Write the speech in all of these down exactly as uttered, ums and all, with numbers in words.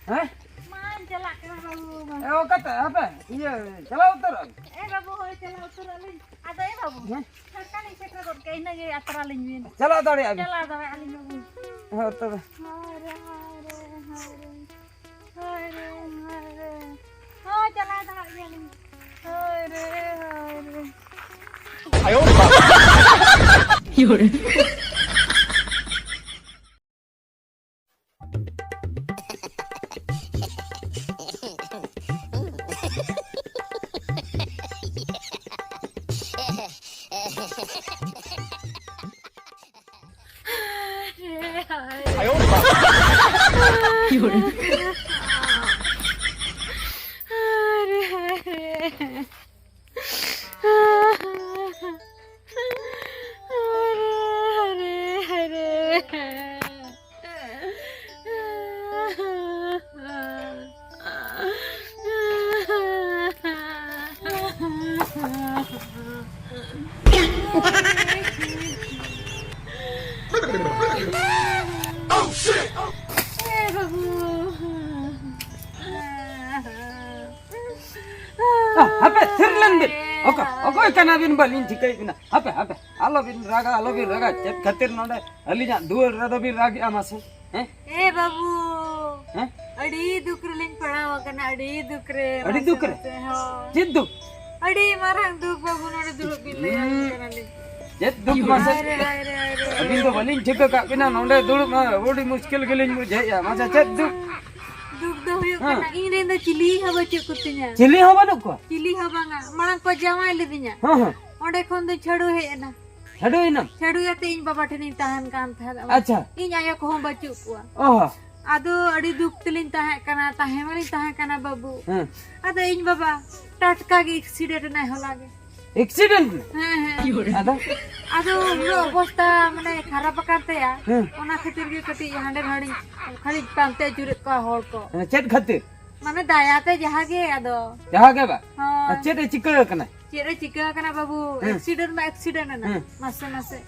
ᱦᱮᱸ? ᱢᱟᱧ ᱪᱟᱞᱟᱜ ᱠᱟᱱᱟ ᱵᱟᱹᱵᱩ, ᱢᱟ᱾ ᱮ, ᱚᱠᱟᱛᱮ? ᱦᱟᱯᱮ, ᱤᱭᱟᱹ, ᱪᱟᱞᱟᱣ ᱩᱛᱟᱹᱨᱚᱜ ᱟᱹᱧ᱾ ᱮ ᱵᱟᱹᱵᱩ, ᱦᱳᱭ, ᱪᱟᱞᱟᱣ ᱩᱛᱟᱹᱨᱚᱜ ᱟᱹᱞᱤᱧ᱾ ᱟᱫᱚ ᱮ ᱵᱟᱹᱵᱩ, ᱦᱮᱸ? ᱪᱷᱟᱴᱠᱟ ᱞᱤᱧ ᱥᱮᱴᱮᱨ ᱜᱚᱫ ᱠᱮᱫ, ᱤᱱᱟᱹᱜᱮ ᱟᱛᱨᱟ ᱞᱤᱧ ᱵᱤᱱ᱾ ᱪᱟᱞᱟᱣ ᱫᱟᱲᱮᱭᱟᱜᱼᱟ ᱵᱤᱱ? ᱪᱟᱞᱟᱣ ᱫᱟᱲᱮᱭᱟᱜᱼᱟ ᱞᱤᱧ ᱵᱟᱹᱵᱩ᱾ ᱦᱳᱭ, ᱛᱚᱵᱮ᱾ ᱦᱳᱭ ᱨᱮ, ᱦᱳᱭ ᱨᱮ, ᱦᱳᱭ ᱨᱮ᱾ ᱦᱳᱭ ᱨᱮ, ᱦᱳᱭ ᱨᱮ᱾ ᱦᱳᱭ, ᱪᱟᱞᱟᱣ ᱫᱟᱲᱮᱭᱟᱜ ᱜᱮᱭᱟᱞᱤᱧ᱾ ᱦᱳᱭ ᱨᱮ, ᱦᱳᱭ ᱨᱮ᱾ ᱦᱟᱯᱮ, ᱛᱷᱤᱨ ᱞᱮᱱ ᱵᱤᱱ᱾ ᱚᱠᱚ-, ᱚᱠᱚᱭ ᱠᱟᱱᱟ ᱵᱤᱱ? ᱵᱟᱹᱞᱤᱧ ᱴᱷᱤᱠᱟᱹᱭᱮᱫ ᱵᱤᱱᱟ᱾ ᱦᱟᱯᱮ, ᱦᱟᱯᱮ, ᱟᱞᱚ ᱵᱤᱱ ᱨᱟᱜᱟ, ᱟᱞᱚ ᱵᱤᱱ ᱨᱟᱜᱟ᱾ ᱪᱮᱫ ᱠᱷᱟᱹᱛᱤᱨ ᱱᱚᱰᱮ ᱟᱹᱞᱤᱧᱟᱜ ᱫᱩᱣᱟᱹᱨ ᱨᱮᱫᱚ ᱵᱤᱱ ᱨᱟᱜᱮᱜᱼᱟ ᱢᱟᱥᱮ? ᱦᱮᱸ? ᱮ ᱵᱟᱹᱵᱩ, ᱦᱮᱸ? ᱟᱹᱰᱤ ᱫᱩᱠ ᱨᱮᱞᱤᱧ ᱯᱟᱲᱟᱣ ᱟᱠᱟᱱᱟ, ᱟᱹᱰᱤ ᱫᱩᱠ ᱨᱮ, ᱟᱹᱰᱤ ᱢᱟᱥᱮ, ᱫᱩᱠ ᱨᱮ? ᱢᱟᱥᱮ, ᱦᱳᱭ᱾ ᱪᱮᱫ ᱫᱩᱠ? ᱟᱹᱰᱤ ᱢᱟᱨᱟᱝ ᱫᱩᱠ ᱵᱟᱹᱵᱩ, ᱱᱚᱰᱮ ᱫᱩᱲᱩᱵ ᱵᱤᱱ ᱞᱟᱹᱭᱟ ᱦᱩᱸ᱾ ᱠᱟᱱᱟᱞᱤᱧ᱾ ᱪᱮᱫ ᱫᱩᱠ ᱢᱟᱥᱮ? ᱦᱟᱭ ᱨᱮ, ᱦᱟᱭ ᱨᱮ, ᱦᱟᱭ ᱨᱮ᱾ ᱟᱹᱵᱤᱱ ᱫᱚ ᱵᱟᱹᱞᱤᱧ ᱴᱷᱤᱠᱟᱹ ᱠᱟᱜ ᱵᱤᱱᱟ, ᱱᱚᱰᱮ ᱫᱩᱲᱩᱵ ᱢᱟ ᱟᱹᱰᱤ ᱢᱩᱥᱠᱤᱞ ᱜᱮᱞᱤᱧ ᱵᱩᱡᱷᱟᱹᱣᱮᱫᱼᱟ᱾ ᱢᱟᱥᱮ ᱪᱮᱫ ᱫᱩᱠ? ᱫᱩᱠ ᱫᱚ ᱦᱩᱭᱩᱜ ᱦᱮᱸ᱾ ᱠᱟᱱᱟ, ᱤᱧ ᱨᱮᱱ ᱫᱚ ᱪᱤᱞᱤ ᱦᱚᱸ ᱵᱟᱹᱪᱩᱜ ᱠᱚᱛᱤᱧᱟ᱾ ᱪᱤᱞᱤ ᱦᱚᱸ ᱵᱟᱹᱱᱩᱜ ᱠᱚᱣᱟ? ᱪᱤᱞᱤ ᱦᱚᱸ ᱵᱟᱝᱟ, ᱢᱟᱲᱟᱝ ᱠᱚ ᱡᱟᱶᱟᱭ ᱞᱤᱫᱤᱧᱟ᱾ ᱦᱮᱸ, ᱦᱮᱸ᱾ ᱚᱸᱰᱮ ᱠᱷᱚᱱ ᱫᱚ ᱪᱷᱟᱹᱰᱩ ᱦᱮᱡ ᱮᱱᱟ᱾ ᱪᱷᱟᱹᱰᱩᱭᱮᱱᱟᱢ? ᱪᱷᱟᱹᱰᱩ ᱠᱟᱛᱮ ᱤᱧ ᱵᱟᱵᱟ ᱴᱷᱮᱱᱤᱧ ᱛᱟᱦᱮᱱ ᱠᱟᱱ ᱛᱟᱦᱮᱸᱫ᱾ ᱟᱪᱪᱷᱟ᱾ ᱤᱧ ᱟᱭᱳ ᱠᱚᱦᱚᱸ ᱵᱟᱹᱪᱩᱜ ᱠᱚᱣᱟ᱾ ᱚ᱾ ᱟᱫᱚ ᱟᱹᱰᱤ ᱫᱩᱠ ᱛᱮᱞᱤᱧ ᱛᱟᱦᱮᱸ ᱠᱟᱱᱟ, ᱛᱟᱦᱮᱸ ᱢᱟᱞᱤᱧ ᱛᱟᱦᱮᱸ ᱠᱟᱱᱟ ᱵᱟᱹᱵᱩ᱾ ᱦᱮᱸ᱾ ᱟᱫᱚ ᱤᱧ ᱵᱟᱵᱟ ᱴᱟᱴᱠᱟ ᱜᱮ accident ᱮᱱᱟᱭ ᱦᱚᱞᱟ ᱜᱮ᱾ Accident? ᱦᱮᱸ, ᱦᱮᱸ᱾ ᱟᱫᱚ? ᱟᱫᱚ ᱩᱱᱟᱹᱜ ᱚᱵᱚᱥᱛᱟ ᱢᱟᱱᱮ ᱠᱷᱟᱨᱟᱯ ᱟᱠᱟᱱ ᱛᱟᱭᱟ, ᱦᱮᱸ᱾ ᱚᱱᱟ ᱠᱷᱟᱹᱛᱤᱨ ᱜᱮ ᱠᱟᱹᱴᱤᱡ ᱦᱟᱸᱰᱮ ᱱᱟᱰᱮ ᱠᱷᱟᱹᱞᱤ ᱯᱟᱱᱛᱮ ᱟᱹᱪᱩᱨᱮᱫ ᱠᱚᱣᱟ ᱦᱚᱲ ᱠᱚ᱾ ᱦᱮᱸ, ᱪᱮᱫ ᱠᱷᱟᱹᱛᱤᱨ? ᱢᱟᱱᱮ ᱫᱟᱭᱟ ᱛᱮ ᱡᱟᱦᱟᱸ ᱜᱮ ᱟᱫᱚ᱾ ᱡᱟᱦᱟᱸ ᱜᱮ ᱵᱟ? ᱦᱳᱭ᱾ ᱟᱨ ᱪᱮᱫ ᱮ ᱪᱤᱠᱟᱹ ᱟᱠᱟᱱᱟ? ᱪᱮᱫ ᱮ ᱪᱤᱠᱟᱹ ᱟᱠᱟᱱᱟ ᱵᱟᱹᱵᱩ? ᱦᱮᱸ᱾ Accident ᱢᱟ accident ᱮᱱᱟ᱾ ᱦᱮᱸ᱾ ᱢᱟᱥᱮ, ᱢᱟᱥᱮ᱾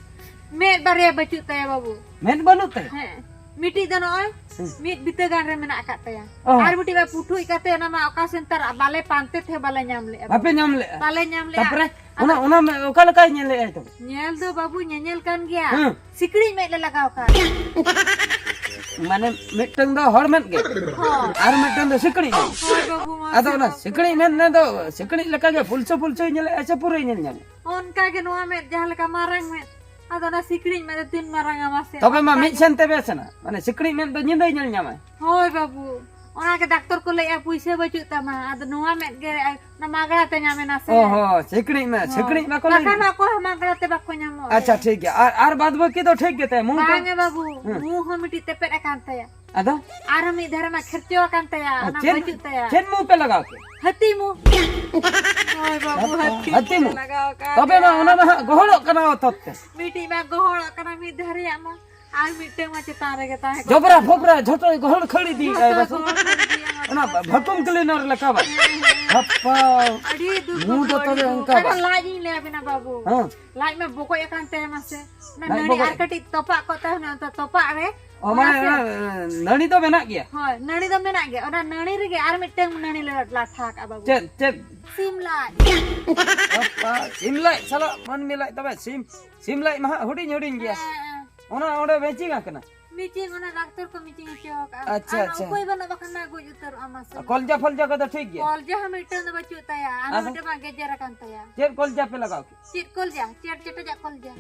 ᱢᱮᱫ ᱵᱟᱨᱭᱟ ᱵᱟᱹᱪᱩᱜ ᱛᱟᱭᱟ ᱵᱟᱹᱵᱩ᱾ ᱢᱮᱫ ᱵᱟᱹᱱᱩᱜ ᱛᱟᱭᱟ? ᱦᱮᱸ᱾ ᱢᱤᱫᱴᱤᱡ ᱫᱚ ᱱᱚᱜᱼᱚᱭ ᱦᱩᱸ᱾ ᱢᱤᱫ ᱵᱤᱛᱟᱹ ᱜᱟᱱ ᱨᱮ ᱢᱮᱱᱟᱜ ᱟᱠᱟᱫ ᱛᱟᱭᱟ᱾ ᱚ᱾ ᱟᱨ ᱢᱤᱫᱴᱤᱡ ᱢᱟ ᱯᱩᱴᱷᱩᱡ ᱠᱟᱛᱮ ᱚᱱᱟ ᱢᱟ ᱚᱠᱟ ᱥᱮᱱ ᱛᱟᱨ ᱵᱟᱞᱮ ᱯᱟᱱᱛᱮ ᱛᱮ ᱵᱟᱞᱮ ᱧᱟᱢ ᱞᱮᱜᱼᱟ᱾ ᱵᱟᱯᱮ ᱧᱟᱢ ᱞᱮᱜᱼᱟ? ᱵᱟᱞᱮ ᱧᱟᱢ ᱞᱮᱜᱼᱟ᱾ ᱛᱟᱯᱚᱨᱮ ᱚᱱᱟ, ᱟᱫᱚ ᱚᱱᱟ ᱢᱮ-, ᱚᱠᱟ ᱞᱮᱠᱟᱭ ᱧᱮᱞᱮᱜᱼᱟᱭ ᱛᱚᱵᱮ? ᱧᱮᱞ ᱫᱚ ᱵᱟᱹᱵᱩ ᱧᱮᱧᱮᱞ ᱠᱟᱱ ᱜᱮᱭᱟ᱾ ᱦᱩᱸ᱾ ᱥᱤᱠᱲᱤᱡ ᱢᱮᱫ ᱞᱮ ᱞᱟᱜᱟᱣ ᱠᱟᱜ᱾ ᱢᱟᱱᱮ ᱢᱤᱫᱴᱟᱝ ᱫᱚ ᱦᱚᱲ ᱢᱮᱫ ᱜᱮ? ᱦᱚᱸ᱾ ᱟᱨ ᱢᱤᱫᱴᱟᱝ ᱫᱚ ᱥᱤᱠᱲᱤᱡ ᱢᱮᱫ? ᱦᱳᱭ ᱵᱟᱹᱵᱩ, ᱢᱟ ᱟᱫᱚ ᱥᱮ ᱚᱱᱟ ᱵᱟᱹᱵᱩ᱾ ᱥᱤᱠᱲᱤᱡ ᱢᱮᱫ ᱱᱮ ᱫᱚ ᱥᱤᱠᱲᱤᱡ ᱞᱮᱠᱟ ᱜᱮ ᱯᱩᱞᱥᱟᱹ ᱯᱩᱞᱥᱟᱹᱭ ᱧᱮᱞᱮᱜᱼᱟ ᱥᱮ ᱯᱩᱨᱟᱹᱭ ᱧᱮᱞ ᱧᱟᱢᱮᱜᱼᱟ? ᱚᱱᱠᱟ ᱜᱮ ᱱᱚᱣᱟ ᱢᱮᱫ ᱡᱟᱦᱟᱸ ᱞᱮᱠᱟ ᱢᱟᱨᱟᱝ ᱢᱮᱫ, ᱟᱫᱚ ᱚᱱᱟ ᱥᱤᱠᱲᱤᱡ ᱢᱮᱫ ᱫᱚ ᱛᱤᱱ ᱢᱟᱨᱟᱝᱟ ᱢᱟᱥᱮ? ᱛᱚᱵᱮ ᱢᱟ ᱚᱱᱠᱟ ᱢᱤᱫ ᱜᱮ᱾ ᱥᱮᱱ ᱛᱮ ᱵᱮᱥ ᱮᱱᱟ, ᱢᱟᱱᱮ ᱥᱤᱠᱲᱤᱡ ᱢᱮᱫ ᱫᱚ ᱧᱤᱫᱟᱹᱭ ᱧᱮᱞ ᱧᱟᱢᱟᱭ᱾ ᱦᱳᱭ ᱵᱟᱹᱵᱩ, ᱚᱱᱟ ᱜᱮ ᱰᱟᱠᱛᱚᱨ ᱠᱚ ᱞᱟᱹᱭᱮᱜᱼᱟ ᱯᱩᱭᱥᱟᱹ ᱵᱟᱹᱪᱩᱜ ᱛᱟᱢᱟ, ᱟᱫᱚ ᱱᱚᱣᱟ ᱢᱮᱫ ᱜᱮ ᱚᱱᱟ ᱢᱟᱜᱽᱲᱟ ᱛᱮ ᱧᱟᱢ ᱮᱱᱟ ᱥᱮ᱾ ᱚ ᱦᱚᱸ, ᱥᱤᱠᱲᱤᱡ ᱢᱮᱫ, ᱦᱳᱭ᱾ ᱥᱤᱠᱲᱤᱡ ᱵᱟᱠᱚ ᱞᱟᱹᱭ ᱵᱟᱠᱷᱟᱱ ᱫᱟ? ᱢᱟ ᱚᱠᱚᱭ ᱦᱚᱸ ᱢᱟᱜᱽᱲᱟ ᱛᱮ ᱵᱟᱠᱚ ᱧᱟᱢᱚᱜᱼᱟ᱾ ᱟᱪᱪᱷᱟ, ᱴᱷᱤᱠ ᱜᱮᱭᱟ᱾ ᱟᱨ, ᱟᱨ ᱵᱟᱫ ᱵᱟᱹᱠᱤ ᱫᱚ ᱴᱷᱤᱠ ᱜᱮ ᱛᱟᱭᱟ, ᱢᱩ ᱠᱚ? ᱵᱟᱝ ᱮ ᱵᱟᱹᱵᱩ, ᱦᱮᱸ᱾ ᱢᱩ ᱦᱚᱸ ᱢᱤᱫᱴᱤᱡ ᱛᱮᱯᱮᱫ ᱟᱠᱟᱱ ᱛᱟᱭᱟ᱾ ᱟᱫᱚ? ᱟᱨᱦᱚᱸ ᱢᱤᱫ ᱫᱷᱟᱨᱮ ᱢᱟ ᱠᱷᱮᱨᱪᱚ ᱟᱠᱟᱱ ᱛᱟᱭᱟ, ᱚ, ᱚᱱᱟ ᱪᱮᱫ, ᱵᱟᱹᱪᱩᱜ ᱛᱟᱭᱟ᱾ ᱪᱮᱫ ᱢᱩ ᱯᱮ ᱞᱟᱜᱟᱣ ᱠᱮᱫ? ᱦᱟᱹᱛᱤ ᱢᱩ᱾ ᱦᱳᱭ ᱵᱟᱹᱵᱩ, ᱦᱟᱹᱛᱤ ᱦᱟᱹᱛᱤ ᱢᱩ ᱢᱩ? ᱞᱮ ᱞᱟᱜᱟᱣ ᱟᱠᱟᱫ ᱛᱚᱵᱮ ᱢᱟ ᱛᱟᱭᱟ᱾ ᱚᱱᱟ ᱢᱟ ᱦᱟᱸᱜ ᱜᱚᱦᱚᱲᱚᱜ ᱠᱟᱱᱟ ᱚᱛᱚᱛ ᱛᱮ᱾ ᱢᱤᱫᱴᱤᱡ ᱢᱟ ᱜᱚᱦᱚᱲᱚᱜ ᱠᱟᱱᱟ ᱢᱤᱫ ᱫᱷᱟᱨᱮᱭᱟᱜ ᱢᱟ, ᱟᱨ ᱢᱤᱫᱴᱟᱝ ᱢᱟ ᱪᱮᱛᱟᱱ ᱨᱮᱜᱮ ᱛᱟᱦᱮᱸ ᱠᱚᱜ ᱡᱚᱵᱽᱨᱟ ᱠᱟᱱᱟ᱾ ᱯᱷᱚᱵᱽᱨᱟ ᱡᱷᱚᱛᱚᱭ ᱜᱚᱦᱚᱲ ᱠᱷᱟᱹᱲ ᱤᱫᱤᱭᱮᱫᱟᱭ ᱡᱷᱚᱛᱚ ᱵᱟᱥᱮ᱾ ᱜᱚᱦᱚᱲ ᱠᱷᱟᱹᱲ ᱤᱫᱤᱭᱟ ᱢᱟ ᱚᱱᱟ ᱛᱚᱵᱮ ᱥᱮ᱾ ᱵᱷᱟᱠᱩᱢ ᱠᱞᱤᱱᱟᱨ ᱞᱮᱠᱟ ᱵᱟᱝ? ᱦᱮᱸ, ᱦᱮᱸ᱾ ᱦᱟᱯᱟ᱾ ᱟᱹᱰᱤ ᱫᱩᱠ ᱢᱩ ᱵᱟᱹᱵᱩ, ᱫᱚ ᱟᱹᱰᱤ ᱛᱚᱵᱮ ᱫᱩᱠ᱾ ᱚᱱᱠᱟ ᱟᱫᱚ ᱵᱟᱝ? ᱞᱟᱡ ᱤᱧ ᱞᱟᱹᱭ ᱟᱵᱤᱱᱟ ᱵᱟᱹᱵᱩ᱾ ᱦᱮᱸ᱾ ᱞᱟᱡ ᱢᱟ ᱵᱚᱠᱚᱡ ᱟᱠᱟᱱ ᱛᱟᱭᱟ ᱢᱟᱥᱮ᱾ ᱚᱱᱟ ᱞᱟᱡ ᱱᱟᱹᱲᱤ ᱵᱚᱠᱚᱡ? ᱟᱨ ᱠᱟᱹᱴᱤᱡ ᱛᱚᱯᱟᱜ ᱠᱚᱜ ᱛᱟᱦᱮᱱᱟ, ᱚᱱᱟ ᱛᱚᱯᱟᱜ ᱨᱮ᱾ ᱚ, ᱚᱱᱟ ᱢᱟᱱᱮ ᱥᱮ ᱚᱱᱟ, ᱱᱟᱹᱲᱤ ᱫᱚ ᱢᱮᱱᱟᱜ ᱜᱮᱭᱟ? ᱦᱳᱭ, ᱱᱟᱹᱲᱤ ᱫᱚ ᱢᱮᱱᱟᱜ ᱜᱮᱭᱟ᱾ ᱚᱱᱟ ᱱᱟᱹᱲᱤ ᱨᱮᱜᱮ ᱟᱨ ᱢᱤᱫᱴᱟᱝ ᱱᱟᱹᱲᱤ ᱞᱮ ᱞᱟᱴᱷᱟ ᱠᱟᱜᱼᱟ ᱵᱟᱹᱵᱩ᱾ ᱪᱮᱫ, ᱪᱮᱫ? ᱥᱤᱢ ᱞᱟᱡ᱾ ᱵᱟᱯᱟ, ᱥᱤᱢ ᱞᱟᱡ ᱥᱟᱞᱟᱜ ᱢᱟᱹᱱᱢᱤ ᱞᱟᱡ ᱛᱚᱵᱮ ᱥᱤᱢ, ᱥᱤᱢ ᱞᱟᱡ ᱢᱟ ᱦᱟᱸᱜ ᱦᱩᱰᱤᱧ ᱦᱩᱰᱤᱧ ᱜᱮᱭᱟ᱾ ᱦᱮᱸ, ᱦᱮᱸ᱾ ᱚᱱᱟ ᱚᱸᱰᱮ ᱢᱮᱪᱤᱝ ᱟᱠᱟᱱᱟ? ᱢᱮᱪᱤᱝ, ᱚᱱᱟ ᱰᱟᱠᱛᱚᱨ ᱠᱚ ᱢᱮᱪᱤᱝ ᱦᱚᱪᱚ ᱟᱠᱟᱜᱼᱟ᱾ ᱟᱪᱪᱷᱟ, ᱟᱨ ᱟᱪᱪᱷᱟ᱾ ᱩᱯᱟᱹᱭ ᱵᱟᱹᱱᱩᱜ, ᱵᱟᱠᱷᱟᱱ ᱢᱟ ᱜᱚᱡ ᱩᱛᱟᱹᱨᱚᱜᱼᱟ ᱢᱟᱥᱮ᱾ ᱠᱚᱞᱡᱟ ᱯᱷᱚᱞᱡᱟ ᱠᱚᱫᱚ ᱴᱷᱤᱠ ᱜᱮᱭᱟ? ᱠᱚᱞᱡᱟ ᱦᱚᱸ ᱢᱤᱫᱴᱟᱝ ᱫᱚ ᱵᱟᱹᱪᱩᱜ ᱛᱟᱭᱟ, ᱟᱨ ᱟᱫᱚ? ᱢᱤᱫᱴᱟᱝ ᱢᱟ ᱜᱮᱡᱮᱨ ᱟᱠᱟᱱ ᱛᱟᱭᱟ᱾ ᱪᱮᱫ ᱠᱚᱞᱡᱟ ᱯᱮ ᱞᱟᱜᱟᱣ ᱠᱮᱫ? ᱪᱮᱫ ᱠᱚᱞᱡᱟ? ᱪᱮᱫ ᱪᱮᱴᱮᱡᱟᱜ ᱠᱚᱞᱡᱟ?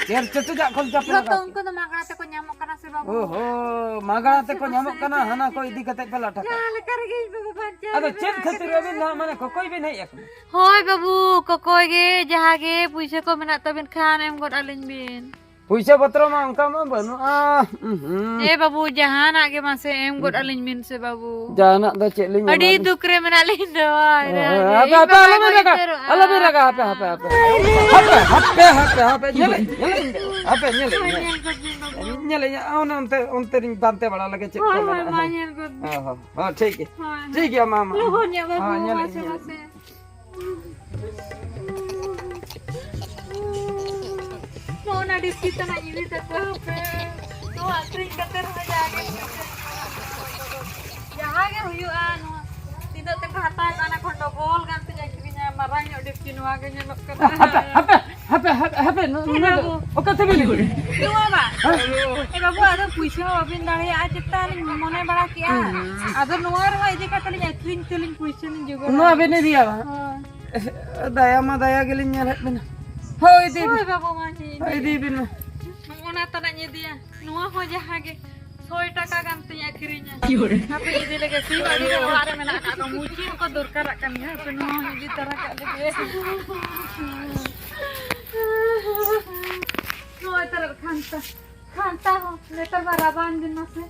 ᱪᱮᱫ ᱪᱮᱴᱮᱡᱟᱜ ᱠᱚᱞᱡᱟ ᱯᱮ ᱡᱷᱚᱛᱚ ᱞᱟᱜᱟᱣ ᱠᱮᱫ? ᱩᱱᱠᱩ ᱫᱚ ᱢᱟᱜᱽᱲᱟ ᱛᱮᱠᱚ ᱧᱟᱢᱚᱜ ᱠᱟᱱᱟ ᱥᱮ ᱵᱟᱹᱵᱩ? ᱳᱦᱳ, ᱢᱟᱜᱽᱲᱟ ᱛᱮᱠᱚ ᱧᱟᱢᱚᱜ ᱠᱟᱱᱟ, ᱦᱟᱱᱟ ᱠᱚ ᱤᱫᱤ ᱠᱟᱛᱮ ᱯᱮ ᱞᱟᱴᱷᱟ ᱠᱟᱜ᱾ ᱡᱟᱦᱟᱸ ᱞᱮᱠᱟ ᱨᱮᱜᱮ ᱤᱧ ᱵᱟᱹᱵᱩ ᱵᱟᱧᱪᱟᱣ ᱟᱫᱚ ᱢᱮᱱᱟᱜ ᱪᱮᱫ ᱠᱷᱟᱹᱛᱤᱨ ᱟᱠᱟᱫᱮᱭᱟ᱾ ᱟᱹᱵᱤᱱ ᱫᱚ ᱦᱟᱸᱜ ᱢᱟᱱᱮ ᱠᱚᱠᱚᱭ ᱵᱤᱱ ᱦᱮᱡ ᱟᱠᱟᱱᱟ? ᱦᱳᱭ ᱵᱟᱹᱵᱩ, ᱠᱚᱠᱚᱭ ᱜᱮ, ᱡᱟᱦᱟᱸ ᱜᱮ ᱯᱩᱭᱥᱟᱹ ᱠᱚ ᱢᱮᱱᱟᱜ ᱛᱟᱵᱤᱱ ᱠᱷᱟᱱ ᱮᱢ ᱜᱚᱫ ᱟᱹᱞᱤᱧ ᱵᱤᱱ᱾ ᱯᱩᱭᱥᱟᱹ ᱯᱚᱛᱨᱚ ᱢᱟ ᱚᱱᱠᱟ ᱢᱟ ᱵᱟᱹᱱᱩᱜᱼᱟ᱾ ᱩᱸᱦᱩᱸ᱾ ᱮ ᱵᱟᱹᱵᱩ, ᱡᱟᱦᱟᱱᱟᱜ ᱜᱮ ᱢᱟᱥᱮ ᱮᱢ ᱜᱚᱫ ᱟᱹᱞᱤᱧ ᱵᱤᱱ ᱥᱮ ᱵᱟᱹᱵᱩ᱾ ᱡᱟᱦᱟᱱᱟᱜ ᱫᱚ ᱪᱮᱫ ᱞᱤᱧ ᱟᱹᱰᱤ ᱮᱢᱟ ᱵᱤᱱ? ᱫᱩᱠ ᱨᱮ ᱢᱮᱱᱟᱜ ᱞᱤᱧ ᱫᱚ᱾ ᱦᱳᱭ, ᱦᱳᱭ, ᱦᱳᱭ, ᱦᱟᱯᱮ, ᱦᱟᱯᱮ, ᱟᱞᱚᱵᱤᱱ ᱨᱟᱜᱟ, ᱟᱞᱚᱵᱤᱱ ᱨᱟᱜᱟ, ᱦᱟᱯᱮ, ᱦᱟᱯᱮ, ᱦᱟᱯᱮ᱾ ᱦᱟᱯᱮ, ᱦᱟᱯᱮ, ᱦᱟᱯᱮ, ᱦᱟᱯᱮ, ᱧᱮᱞᱮᱫ, ᱧᱮᱞᱮᱫ, ᱦᱟᱯᱮ, ᱧᱮᱞᱮᱫ, ᱦᱳᱭ, ᱧᱮᱞᱮᱫ᱾ ᱧᱮᱞ ᱜᱚᱫ ᱵᱤᱱ ᱵᱟᱹᱵᱩ᱾ ᱧᱮᱞᱮᱫ, ᱚᱱᱮ ᱚᱱᱛᱮ, ᱚᱱᱛᱮ ᱨᱤᱧ ᱯᱟᱱᱛᱮ ᱵᱟᱲᱟ ᱞᱮᱜᱮ ᱪᱮᱫ ᱠᱚ ᱦᱳᱭ, ᱦᱳᱭ, ᱢᱮᱱᱟᱜᱼᱟ᱾ ᱢᱟ ᱦᱳᱭ᱾ ᱧᱮᱞ ᱜᱚᱫ ᱵᱤᱱ᱾ ᱦᱳᱭ, ᱦᱳᱭ, ᱦᱳᱭ, ᱴᱷᱤᱠ ᱜᱮᱭᱟ᱾ ᱦᱳᱭ, ᱴᱷᱤᱠ ᱜᱮᱭᱟ, ᱢᱟ, ᱢᱟ᱾ ᱞᱚᱜᱚᱱ ᱧᱚᱜ ᱵᱟᱹᱵᱩ, ᱦᱳᱭ, ᱧᱮᱞᱮᱫ, ᱢᱟᱥᱮ, ᱧᱮᱞᱮᱫ᱾ ᱢᱟᱥᱮ᱾ ᱱᱚᱜᱼᱚ ᱱᱟ ᱰᱤᱯᱴᱤ ᱛᱟᱱᱟᱜ ᱤᱫᱤ ᱛᱟᱠᱚ ᱯᱮ᱾ ᱱᱚᱜᱼᱚ ᱟᱹᱠᱷᱨᱤᱧ ᱠᱟᱛᱮ ᱨᱮᱦᱚᱸ ᱡᱟᱦᱟᱸ ᱜᱮ ᱯᱩᱭᱥᱟᱹ ᱦᱩᱭᱩᱜᱼᱟ᱾ ᱡᱟᱦᱟᱸ ᱜᱮ ᱦᱩᱭᱩᱜᱼᱟ, ᱱᱚᱣᱟ ᱛᱤᱱᱟᱹᱜ ᱛᱮᱯᱮ ᱦᱟᱛᱟᱣ ᱠᱟᱱᱟ, ᱠᱷᱚᱱ ᱰᱚᱵᱚᱞ ᱜᱟᱱ ᱛᱮᱧ ᱟᱹᱠᱷᱨᱤᱧᱟ᱾ ᱢᱟᱨᱟᱝ ᱧᱚᱜ ᱰᱮᱠᱪᱤ ᱱᱚᱣᱟ ᱜᱮ ᱧᱮᱞᱚᱜ ᱠᱟᱱᱟ᱾ ᱦᱟᱯᱮ, ᱦᱟᱯᱮ, ᱦᱟᱯᱮ, ᱦᱟᱯᱮ, ᱦᱟᱯᱮ, ᱱᱚ-, ᱦᱮᱸ, ᱱᱚᱰᱮ ᱵᱟᱹᱵᱩ᱾ ᱚᱠᱟ ᱛᱮᱵᱤᱱ ᱤᱫᱤᱭᱟ? ᱱᱚᱣᱟ ᱵᱟ᱾ ᱦᱮᱸ? ᱮ ᱵᱟᱹᱵᱩ, ᱟᱫᱚ ᱯᱩᱭᱥᱟᱹ ᱦᱚᱸ ᱵᱟᱵᱤᱱ ᱫᱟᱲᱮᱭᱟᱜᱼᱟ, ᱪᱮᱛᱟᱱ ᱞᱤᱧ ᱢᱚᱱᱮ ᱵᱟᱲᱟ ᱠᱮᱜᱼᱟ᱾ ᱦᱩᱸ᱾ ᱟᱫᱚ ᱱᱚᱣᱟ ᱨᱮᱦᱚᱸ ᱤᱫᱤ ᱠᱟᱛᱮ ᱞᱤᱧ ᱟᱹᱠᱷᱨᱤᱧ ᱛᱮᱞᱤᱧ ᱯᱩᱭᱥᱟᱹ ᱞᱤᱧ ᱡᱚᱜᱟᱲᱟ᱾ ᱱᱚᱣᱟ ᱵᱤᱱ ᱤᱫᱤᱭᱟ ᱵᱟᱝ? ᱦᱳᱭ᱾ ᱫᱟᱭᱟ ᱢᱟ ᱫᱟᱭᱟ ᱜᱮᱞᱤᱧ ᱧᱮᱞᱮᱫ ᱵᱤᱱᱟ᱾ ᱦᱳᱭ, ᱤᱫᱤ ᱦᱳᱭ ᱵᱤᱱ᱾ ᱵᱟᱹᱵᱩ, ᱢᱟ ᱤᱧ ᱦᱳᱭ, ᱤᱫᱤᱭᱟ᱾ ᱤᱫᱤ ᱵᱤᱱ ᱢᱟ᱾ ᱚᱱᱟ ᱛᱟᱱᱟᱜ ᱤᱧ ᱤᱫᱤᱭᱟ᱾ ᱱᱚᱣᱟ ᱦᱚᱸ ᱡᱟᱦᱟᱸ ᱜᱮ ᱥᱚᱭ ᱴᱟᱠᱟ ᱜᱟᱱ ᱛᱤᱧ ᱟᱹᱠᱷᱨᱤᱧᱟ᱾ ᱦᱟᱯᱮ ᱤᱫᱤ ᱞᱮᱜᱮ, ᱥᱤᱢ ᱟᱹᱰᱤ ᱜᱟᱱ ᱚᱲᱟᱜ ᱨᱮ ᱢᱮᱱᱟᱜ ᱟᱠᱟᱫ ᱠᱚᱣᱟ, ᱢᱩᱪᱤ ᱦᱚᱸᱠᱚ ᱫᱚᱨᱠᱟᱨᱟᱜ ᱠᱟᱱ ᱜᱮᱭᱟ᱾ ᱦᱟᱯᱮ ᱱᱚᱣᱟ ᱦᱚᱸ ᱤᱫᱤ ᱛᱟᱨᱟ ᱠᱟᱜ ᱞᱮᱜᱮ᱾ ᱱᱚᱜᱼᱚᱭ ᱛᱟᱨᱟ ᱠᱷᱟᱱᱛᱟ, ᱠᱷᱟᱱᱛᱟ ᱦᱚᱸ ᱱᱮᱛᱟᱨ ᱢᱟ ᱨᱟᱵᱟᱝ ᱫᱤᱱ ᱢᱟᱥᱮ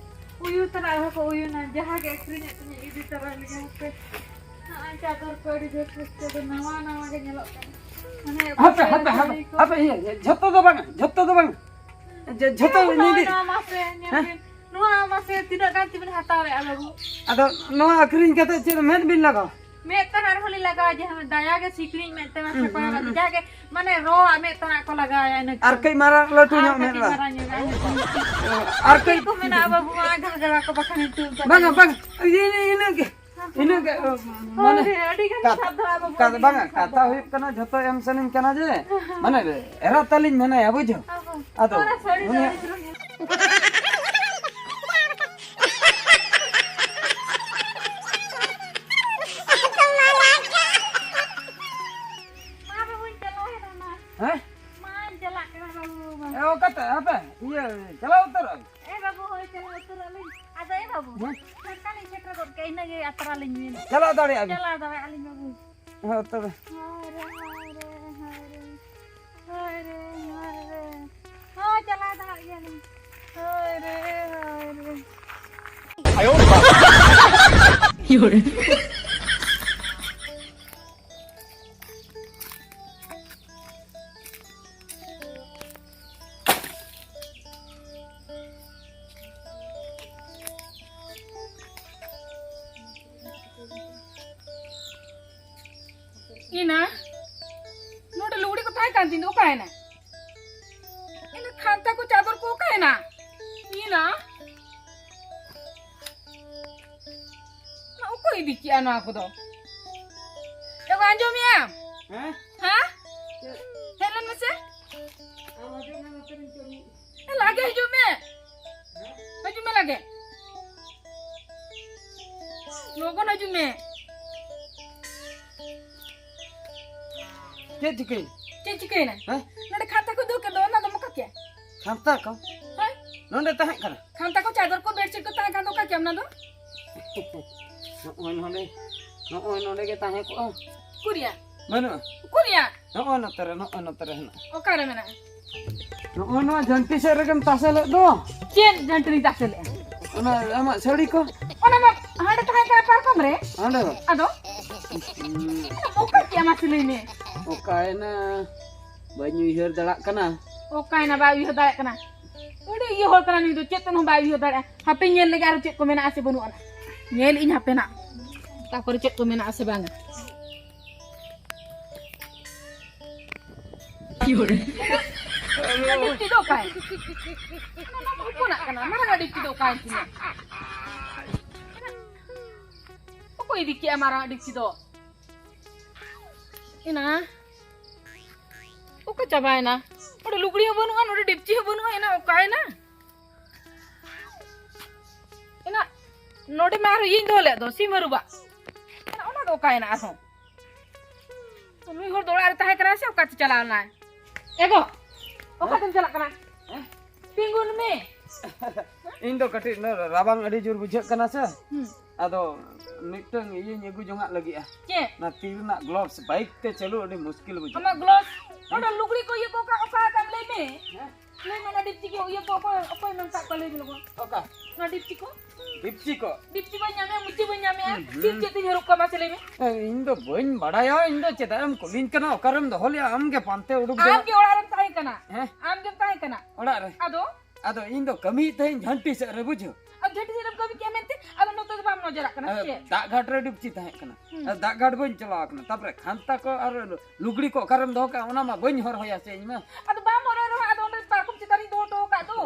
ᱩᱭᱩ ᱛᱟᱨᱟ ᱟᱨᱦᱚᱸ ᱠᱚ ᱩᱭᱩᱱᱟ᱾ ᱡᱟᱦᱟᱸ ᱜᱮ ᱟᱹᱠᱷᱨᱤᱧᱮᱫ ᱛᱤᱧᱟᱹ ᱤᱫᱤ ᱛᱟᱨᱟ ᱞᱮᱜᱮ ᱦᱟᱯᱮ᱾ ᱱᱚᱜᱼᱚᱭ ᱪᱟᱫᱚᱨ ᱠᱚ ᱟᱹᱰᱤ ᱵᱮᱥ ᱵᱮᱥ ᱠᱚ ᱱᱟᱣᱟ ᱱᱟᱣᱟ ᱜᱮ ᱧᱮᱞᱚᱜ ᱠᱟᱱᱟ᱾ ᱢᱟᱱᱮ ᱦᱟᱯᱮ, ᱦᱟᱯᱮ, ᱦᱟᱯᱮ, ᱠᱚ ᱦᱟᱯᱮ, ᱤᱭᱟᱹ, ᱤᱭᱟᱹ, ᱡᱷᱚᱛᱚ ᱫᱚ ᱵᱟᱝᱟ, ᱡᱷᱚᱛᱚ ᱫᱚ ᱵᱟᱝᱟ᱾ ᱡᱮ ᱡᱷᱚᱛᱚ ᱦᱮᱸ, ᱵᱟᱹᱵᱩ, ᱱᱚᱜᱼᱚᱭ ᱧᱤᱫᱟᱹ᱾ ᱱᱚᱣᱟ ᱢᱟᱥᱮ, ᱧᱮᱞ ᱦᱮᱸ? ᱵᱤᱱ᱾ ᱱᱚᱣᱟ ᱢᱟᱥᱮ ᱛᱤᱱᱟᱹᱜ ᱜᱟᱱ ᱛᱮᱵᱤᱱ ᱦᱟᱛᱟᱣᱮᱫᱼᱟ, ᱵᱟᱹᱵᱩ? ᱟᱫᱚ ᱱᱚᱣᱟ ᱟᱹᱠᱷᱨᱤᱧ ᱠᱟᱛᱮ ᱪᱮᱫ ᱢᱮᱫ ᱵᱤᱱ ᱞᱟᱜᱟᱣᱟ? ᱢᱮᱫ ᱛᱟᱦᱮᱸ ᱨᱮᱦᱚᱸ ᱞᱤᱧ ᱞᱟᱜᱟᱣᱟ, ᱡᱟᱦᱟᱸ ᱫᱟᱭᱟ ᱜᱮ ᱥᱤᱠᱲᱤᱡ ᱢᱮᱫ ᱛᱮ ᱢᱟᱥᱮ ᱦᱩᱸ, ᱯᱟᱲᱟᱜ ᱦᱩᱸ, ᱟᱹᱞᱤᱧ᱾ ᱦᱩᱸ᱾ ᱡᱟᱦᱟᱸ ᱜᱮ, ᱢᱟᱱᱮ, ᱨᱚ ᱟᱜ ᱢᱮᱫ ᱛᱟᱦᱮᱸ ᱠᱚ ᱞᱟᱜᱟᱣᱟ, ᱤᱱᱟᱹ ᱟᱨ ᱠᱷᱟᱱ᱾ ᱠᱟᱹᱡ ᱢᱟᱨᱟᱝ ᱞᱟᱹᱴᱩ ᱟᱨ ᱧᱚᱜ ᱠᱟᱹᱴᱤᱡ ᱢᱮᱫ ᱞᱟᱜᱟᱣᱟ᱾ ᱢᱟᱨᱟᱝ ᱧᱚᱜ ᱟᱜ᱾ ᱟᱨ ᱪᱮᱫ ᱠᱟᱹᱡ ᱠᱚ ᱢᱮᱱᱟᱜᱼᱟ, ᱵᱟᱹᱵᱩ, ᱟᱜᱷᱟᱲ ᱜᱟᱲᱟ ᱠᱚ ᱵᱟᱠᱷᱟᱱ ᱤᱛᱩᱫ ᱠᱟᱜ ᱵᱟᱝᱟ, ᱞᱤᱧ᱾ ᱵᱟᱝᱟ, ᱤᱱᱟᱹ, ᱤᱱᱟᱹ ᱜᱮ, ᱤᱱᱟᱹ ᱜᱮ, ᱦᱳᱭ, ᱢᱟᱱᱮ, ᱟᱹᱰᱤ ᱜᱟᱱ ᱠᱟᱛ-, ᱥᱟᱵ ᱫᱚ ᱟᱵᱚ ᱠᱟᱛ-, ᱵᱚᱱ ᱵᱟᱝᱟ, ᱥᱟᱵ ᱠᱟᱛᱷᱟ ᱫᱚ᱾ ᱦᱩᱭᱩᱜ ᱠᱟᱱᱟ, ᱡᱷᱚᱛᱚ ᱮᱢ ᱥᱟᱱᱟᱧ ᱠᱟᱱᱟ ᱡᱮ, ᱢᱟᱱᱮ, ᱮᱨᱟ ᱛᱟᱹᱞᱤᱧ ᱢᱮᱱᱟᱭᱟ, ᱵᱩᱡᱷᱟᱹᱣ? ᱟᱵᱚ᱾ ᱟᱫᱚ ᱚᱱᱟ ᱥᱟᱹᱲᱤ ᱫᱚ ᱩᱱᱤᱭᱟᱜ ᱟᱹᱰᱤ ᱪᱮᱦᱨᱟ ᱧᱮᱞ ᱢᱟ ᱵᱟᱹᱵᱩᱧ ᱪᱟᱞᱟᱣᱮᱱᱟ, ᱢᱟ᱾ ᱦᱮᱸ? ᱢᱟᱧ ᱪᱟᱞᱟᱜ ᱠᱟᱱᱟ, ᱵᱟᱹᱵᱩ, ᱢᱟ᱾ ᱮ, ᱚᱠᱟᱛᱮ? ᱦᱟᱯᱮ, ᱤᱭᱟᱹ, ᱪᱟᱞᱟᱣ ᱩᱛᱟᱹᱨᱚᱜ ᱟᱹᱧ᱾ ᱮ, ᱵᱟᱹᱵᱩ, ᱦᱳᱭ, ᱪᱟᱞᱟᱣ ᱩᱛᱟᱹᱨᱚᱜ ᱟᱹᱞᱤᱧ᱾ ᱟᱫᱚ, ᱮ, ᱵᱟᱹᱵᱩ, ᱦᱮᱸ? ᱪᱷᱟᱴᱠᱟ ᱞᱤᱧ ᱥᱮᱴᱮᱨ ᱜᱚᱫ ᱠᱟᱜᱼᱟ, ᱤᱱᱟᱹᱜᱮ ᱟᱛᱨᱟ ᱞᱤᱧ ᱢᱮᱱ᱾ ᱪᱟᱞᱟᱣ ᱫᱟᱲᱮᱭᱟᱜᱼᱟ ᱵᱤᱱ? ᱪᱟᱞᱟᱣ ᱫᱟᱲᱮᱭᱟᱜᱼᱟ ᱞᱤᱧ, ᱵᱟᱹᱵᱩ᱾ ᱦᱮᱸ, ᱛᱚᱵᱮ᱾ ᱦᱟᱭ ᱨᱮ, ᱦᱟᱭ ᱨᱮ, ᱦᱟᱭ ᱨᱮ, ᱦᱟᱭ ᱨᱮ, ᱦᱟᱭ ᱨᱮ᱾ ᱦᱳᱭ, ᱪᱟᱞᱟᱣ ᱫᱟᱲᱮᱭᱟᱜ ᱜᱮᱭᱟᱞᱤᱧ᱾ ᱦᱟᱭ ᱨᱮ, ᱦᱟᱭ ᱨᱮ᱾ ᱤᱱᱟ, ᱱᱚᱰᱮ ᱞᱩᱜᱽᱲᱤ ᱠᱚ ᱛᱟᱦᱮᱸ ᱠᱟᱱ ᱛᱤᱧ ᱫᱚ, ᱚᱠᱟᱭᱮᱱᱟ? ᱤᱱᱟ ᱠᱷᱟᱱᱛᱟ ᱠᱚ, ᱪᱟᱫᱚᱨ ᱠᱚ ᱚᱠᱟᱭᱮᱱᱟ? ᱚᱠᱚᱭ ᱤᱫᱤ ᱠᱮᱜᱼᱟ ᱱᱚᱣᱟ ᱠᱚᱫᱚ? ᱮ ᱜᱚ, ᱟᱸᱡᱚᱢᱮᱜᱼᱟᱢ? ᱦᱮᱸ? ᱦᱮᱸ? ᱪᱮᱫ? ᱦᱮᱡ ᱞᱮᱱ ᱢᱮᱥᱮ᱾ ᱟᱢ ᱦᱤᱡᱩᱜ ᱢᱮ ᱱᱚᱛᱮ ᱨᱤᱧ ᱠᱟᱹᱢᱤ᱾ ᱮ, ᱞᱟᱜᱮ ᱦᱤᱡᱩᱜ ᱢᱮ᱾ ᱦᱮᱸ? ᱦᱤᱡᱩᱜ ᱢᱮ ᱞᱟᱜᱮ᱾ ᱞᱚᱜᱚᱱ ᱦᱤᱡᱩᱜ ᱢᱮ᱾ ᱪᱮᱫ ᱪᱤᱠᱟᱹᱭᱮᱱᱟ? ᱪᱮᱫ ᱪᱤᱠᱟᱹᱭᱮᱱᱟ? ᱦᱮᱸ? ᱱᱚᱰᱮ ᱠᱷᱟᱱᱛᱟ ᱠᱚ ᱫᱚᱦᱚ ᱠᱮᱫ ᱫᱚ, ᱚᱱᱟ ᱫᱚᱢ ᱚᱠᱟ ᱠᱮᱜᱼᱟ? ᱠᱷᱟᱱᱛᱟ ᱠᱚ? ᱦᱳᱭ᱾ ᱱᱚᱰᱮ ᱛᱟᱦᱮᱸ ᱠᱟᱱᱟ? ᱠᱷᱟᱱᱛᱟ ᱠᱚ, ᱪᱟᱫᱚᱨ ᱠᱚ, ᱵᱮᱰᱥᱤᱴ ᱠᱚ ᱛᱟᱦᱮᱸ ᱠᱟᱱ ᱫᱚ, ᱚᱠᱟ ᱠᱮᱜᱼᱟᱢ ᱚᱱᱟ ᱫᱚ? ᱱᱚᱜᱼᱚᱭ ᱱᱚᱰᱮ, ᱱᱚᱜᱼᱚᱭ ᱱᱚᱰᱮ ᱜᱮ ᱛᱟᱦᱮᱸ ᱠᱚᱜᱼᱟ᱾ ᱩᱠᱩᱨᱭᱟ? ᱵᱟᱹᱱᱩᱜᱼᱟ᱾ ᱩᱠᱩᱨᱭᱟ? ᱱᱚᱜᱼᱚᱭ ᱱᱚᱛᱮ ᱨᱮ, ᱱᱚᱜᱼᱚᱭ ᱱᱚᱛᱮ ᱨᱮ ᱦᱮᱱᱟᱜᱼᱟ᱾ ᱚᱠᱟᱨᱮ ᱢᱮᱱᱟᱜᱼᱟ? ᱱᱚᱜᱼᱚᱭ ᱱᱚᱣᱟ ᱡᱷᱟᱹᱱᱴᱤ ᱥᱮᱫ ᱨᱮᱜᱮᱢ ᱛᱟᱥᱮ ᱞᱮᱫ ᱫᱚ᱾ ᱪᱮᱫ ᱡᱷᱟᱹᱱᱴᱤ ᱨᱤᱧ ᱛᱟᱥᱮ ᱞᱮᱫᱼᱟ? ᱚᱱᱟ ᱟᱢᱟᱜ ᱥᱟᱹᱲᱤ ᱠᱚ᱾ ᱚᱱᱟ ᱢᱟ ᱦᱟᱸᱰᱮ ᱛᱟᱦᱮᱸ ᱠᱟᱱᱟ ᱯᱟᱨᱠᱚᱢ ᱨᱮ᱾ ᱦᱟᱸᱰᱮ ᱵᱟ? ᱟᱫᱚ? ᱦᱩᱸ᱾ ᱚᱠᱟ ᱠᱮᱜᱼᱟ ᱢᱟᱥᱮ ᱞᱟᱹᱭ ᱢᱮ? ᱚᱠᱟᱭᱮᱱᱟ? ᱵᱟᱹᱧ ᱩᱭᱦᱟᱹᱨ ᱫᱟᱲᱮᱭᱟᱜ ᱠᱟᱱᱟ᱾ ᱚᱠᱟᱭᱮᱱᱟ ᱵᱟᱭ ᱩᱭᱦᱟᱹᱨ ᱫᱟᱲᱮᱭᱟᱜ ᱠᱟᱱᱟ? ᱟᱹᱰᱤ ᱤᱭᱟᱹ ᱦᱚᱲ ᱠᱟᱱᱟ ᱱᱩᱭ ᱫᱚ, ᱪᱮᱫ ᱛᱮᱦᱚᱸ ᱵᱟᱭ ᱩᱭᱦᱟᱹᱨ ᱫᱟᱲᱮᱭᱟᱜᱼᱟ᱾ ᱦᱟᱯᱮ ᱧᱮᱞ ᱞᱮᱜᱮ ᱟᱨᱚ ᱪᱮᱫ ᱠᱚ ᱢᱮᱱᱟᱜᱼᱟ ᱥᱮ ᱵᱟᱹᱱᱩᱜ ᱟᱱᱟ᱾ ᱧᱮᱞ ᱤᱧ ᱦᱟᱯᱮ ᱱᱟᱜ᱾ ᱚᱠᱟ ᱠᱚᱨᱮ ᱪᱮᱫ ᱠᱚ ᱢᱮᱱᱟᱜᱼᱟ ᱥᱮ ᱵᱟᱝᱟ᱾ ᱰᱤᱯᱴᱤ ᱫᱚ ᱚᱠᱟᱭ? ᱚᱱᱟ ᱢᱟ ᱦᱚᱯᱚᱱᱟᱜ ᱠᱟᱱᱟ, ᱢᱟᱨᱟᱝ ᱟᱜ ᱰᱤᱯᱴᱤ ᱫᱚ ᱚᱠᱟᱭᱮᱱ ᱛᱤᱧᱟ? ᱚᱠᱚᱭ ᱤᱫᱤ ᱠᱮᱜᱼᱟ ᱢᱟᱨᱟᱝ ᱟᱜ ᱰᱤᱯᱴᱤ ᱫᱚ? ᱮᱱᱟ᱾ ᱚᱠᱟ ᱪᱟᱵᱟᱭᱮᱱᱟ? ᱱᱚᱰᱮ ᱞᱩᱜᱽᱲᱤ ᱦᱚᱸ ᱵᱟᱹᱱᱩᱜᱼᱟ, ᱱᱚᱰᱮ ᱰᱮᱠᱪᱤ ᱦᱚᱸ ᱵᱟᱹᱱᱩᱜᱼᱟ, ᱮᱱᱟ ᱚᱠᱟᱭᱮᱱᱟ? ᱮᱱᱟ ᱱᱚᱰᱮ ᱢᱟ ᱟᱨᱦᱚᱸ ᱤᱭᱟᱹᱧ ᱫᱚᱦᱚ ᱞᱮᱫ ᱫᱚ, ᱥᱤᱢ ᱟᱹᱨᱩᱵᱟᱜ᱾ ᱮᱱᱟ ᱚᱱᱟ ᱫᱚ ᱚᱠᱟᱭᱮᱱᱟ ᱟᱨᱦᱚᱸ? ᱱᱩᱭ ᱦᱚᱲ ᱫᱚ ᱚᱲᱟᱜ ᱨᱮ ᱛᱟᱦᱮᱸ ᱠᱟᱱᱟᱭ ᱥᱮ ᱚᱠᱟᱛᱮ ᱪᱟᱞᱟᱣ ᱮᱱᱟᱭ? ᱮ ᱜᱚ, ᱚᱠᱟᱛᱮᱢ ᱪᱟᱞᱟᱜ ᱠᱟᱱᱟ? ᱦᱮᱸ? ᱛᱤᱸᱜᱩᱱ ᱢᱮ᱾ ᱤᱧ ᱫᱚ ᱠᱟᱹᱴᱤᱡ ᱨᱟᱵᱟᱝ ᱟᱹᱰᱤ ᱡᱳᱨ ᱵᱩᱡᱷᱟᱹᱜ ᱠᱟᱱᱟ ᱥᱮ᱾ ᱦᱩᱸ᱾ ᱟᱫᱚ ᱢᱤᱫᱴᱟᱝ ᱤᱭᱟᱹᱧ ᱟᱹᱜᱩ ᱡᱚᱝᱟᱜ ᱞᱟᱹᱜᱤᱫᱼᱟ᱾ ᱪᱮᱫ? ᱚᱱᱟ ᱛᱤ ᱨᱮᱱᱟᱜ ᱜᱞᱳᱵᱥ, ᱵᱟᱭᱤᱠ ᱛᱮ ᱪᱟᱹᱞᱩ ᱟᱹᱰᱤ ᱢᱩᱥᱠᱤᱞ ᱵᱩᱡᱷᱟᱹᱜ ᱟᱢᱟᱜ ᱠᱟᱱᱟ᱾ ᱜᱞᱳᱵᱥ? ᱱᱚᱰᱮ ᱞᱩᱜᱽᱲᱤ ᱠᱚ ᱤᱭᱟᱹ ᱠᱚ ᱚᱠᱟ, ᱚᱠᱟ ᱟᱠᱟᱢ ᱞᱟᱹᱭ ᱢᱮ᱾ ᱦᱮᱸ? ᱞᱟᱹᱭ ᱢᱮ, ᱚᱱᱟ ᱰᱤᱯᱪᱤ ᱠᱚ ᱤᱭᱟᱹ ᱠᱚ ᱚᱠᱚᱭ, ᱚᱠᱚᱭ ᱢᱮᱱ ᱠᱟᱜ ᱠᱚᱣᱟ ᱞᱟᱹᱭ ᱢᱮ ᱞᱚᱜᱚᱱ᱾ ᱚᱠᱟ? ᱚᱱᱟ ᱰᱤᱯᱪᱤ ᱠᱚ? ᱰᱤᱯᱪᱤ ᱠᱚ? ᱰᱤᱯᱪᱤ ᱵᱟᱹᱧ ᱧᱟᱢᱮᱜᱼᱟ, ᱢᱩᱪᱤ ᱵᱟᱹᱧ ᱧᱟᱢᱮᱜᱼᱟ᱾ ᱦᱩᱸ, ᱦᱩᱸ᱾ ᱛᱤ ᱪᱮᱫ ᱛᱤᱧ ᱦᱟᱹᱨᱩᱵ ᱠᱟᱢᱟ ᱥᱮ ᱞᱟᱹᱭ ᱢᱮ? ᱮ, ᱤᱧ ᱫᱚ ᱵᱟᱹᱧ ᱵᱟᱲᱟᱭᱟ, ᱤᱧ ᱫᱚ ᱪᱮᱫᱟᱜ ᱮᱢ ᱠᱩᱞᱤᱧ ᱠᱟᱱᱟ, ᱚᱠᱟᱨᱮᱢ ᱫᱚᱦᱚ ᱞᱮᱜᱼᱟ? ᱟᱢ ᱜᱮ ᱯᱟᱱᱛᱮ ᱩᱰᱩᱠ ᱫᱚ᱾ ᱟᱢ ᱜᱮ ᱚᱲᱟᱜ ᱨᱮᱢ ᱛᱟᱦᱮᱸ ᱠᱟᱱᱟ᱾ ᱦᱮᱸ? ᱟᱢ ᱜᱮᱢ ᱛᱟᱦᱮᱸ ᱠᱟᱱᱟ᱾ ᱚᱲᱟᱜ ᱨᱮ? ᱟᱫᱚ? ᱟᱫᱚ ᱤᱧ ᱫᱚ ᱠᱟᱹᱢᱤᱭᱮᱫ ᱛᱟᱦᱮᱸᱧ ᱡᱷᱟᱱᱴᱤ ᱥᱮᱫ ᱨᱮ, ᱵᱩᱡᱷᱟᱹᱣ? ᱟᱨ ᱡᱷᱟᱹᱱᱴᱤ ᱥᱮᱫ ᱨᱮᱢ ᱠᱟᱹᱢᱤ ᱠᱮᱜᱼᱟ ᱢᱮᱱᱛᱮ, ᱟᱫᱚ ᱱᱚᱛᱮ ᱫᱚ ᱵᱟᱢ ᱱᱚᱡᱚᱨᱟᱜ ᱠᱟᱱᱟ, ᱥᱮ ᱟᱫᱚ ᱪᱮᱫ? ᱫᱟᱜ ᱜᱷᱟᱴ ᱨᱮ ᱰᱩᱵᱪᱤ ᱛᱟᱦᱮᱸ ᱠᱟᱱᱟ᱾ ᱦᱩᱸ᱾ ᱟᱨ ᱫᱟᱜ ᱜᱷᱟᱴ ᱵᱟᱹᱧ ᱪᱟᱞᱟᱣ ᱠᱟᱱᱟ᱾ ᱛᱟᱯᱚᱨᱮ ᱠᱷᱟᱱᱛᱟ ᱠᱚ ᱟᱨ ᱞᱩᱜᱽᱲᱤ ᱠᱚ ᱚᱠᱟᱨᱮᱢ ᱫᱚᱦᱚ ᱠᱟᱜᱼᱟ, ᱚᱱᱟ ᱢᱟ ᱵᱟᱹᱧ ᱦᱚᱨᱦᱚᱭᱟ ᱥᱮ ᱤᱧ ᱢᱟ᱾ ᱟᱫᱚ ᱵᱟᱢ ᱦᱚᱨᱦᱚ ᱨᱮᱦᱚᱸ, ᱟᱫᱚ ᱚᱸᱰᱮ ᱯᱟᱨᱠᱚᱢ ᱪᱮᱛᱟᱱ ᱨᱤᱧ ᱫᱚᱦᱚ ᱦᱚᱴᱚ ᱟᱠᱟᱫ ᱫᱚ᱾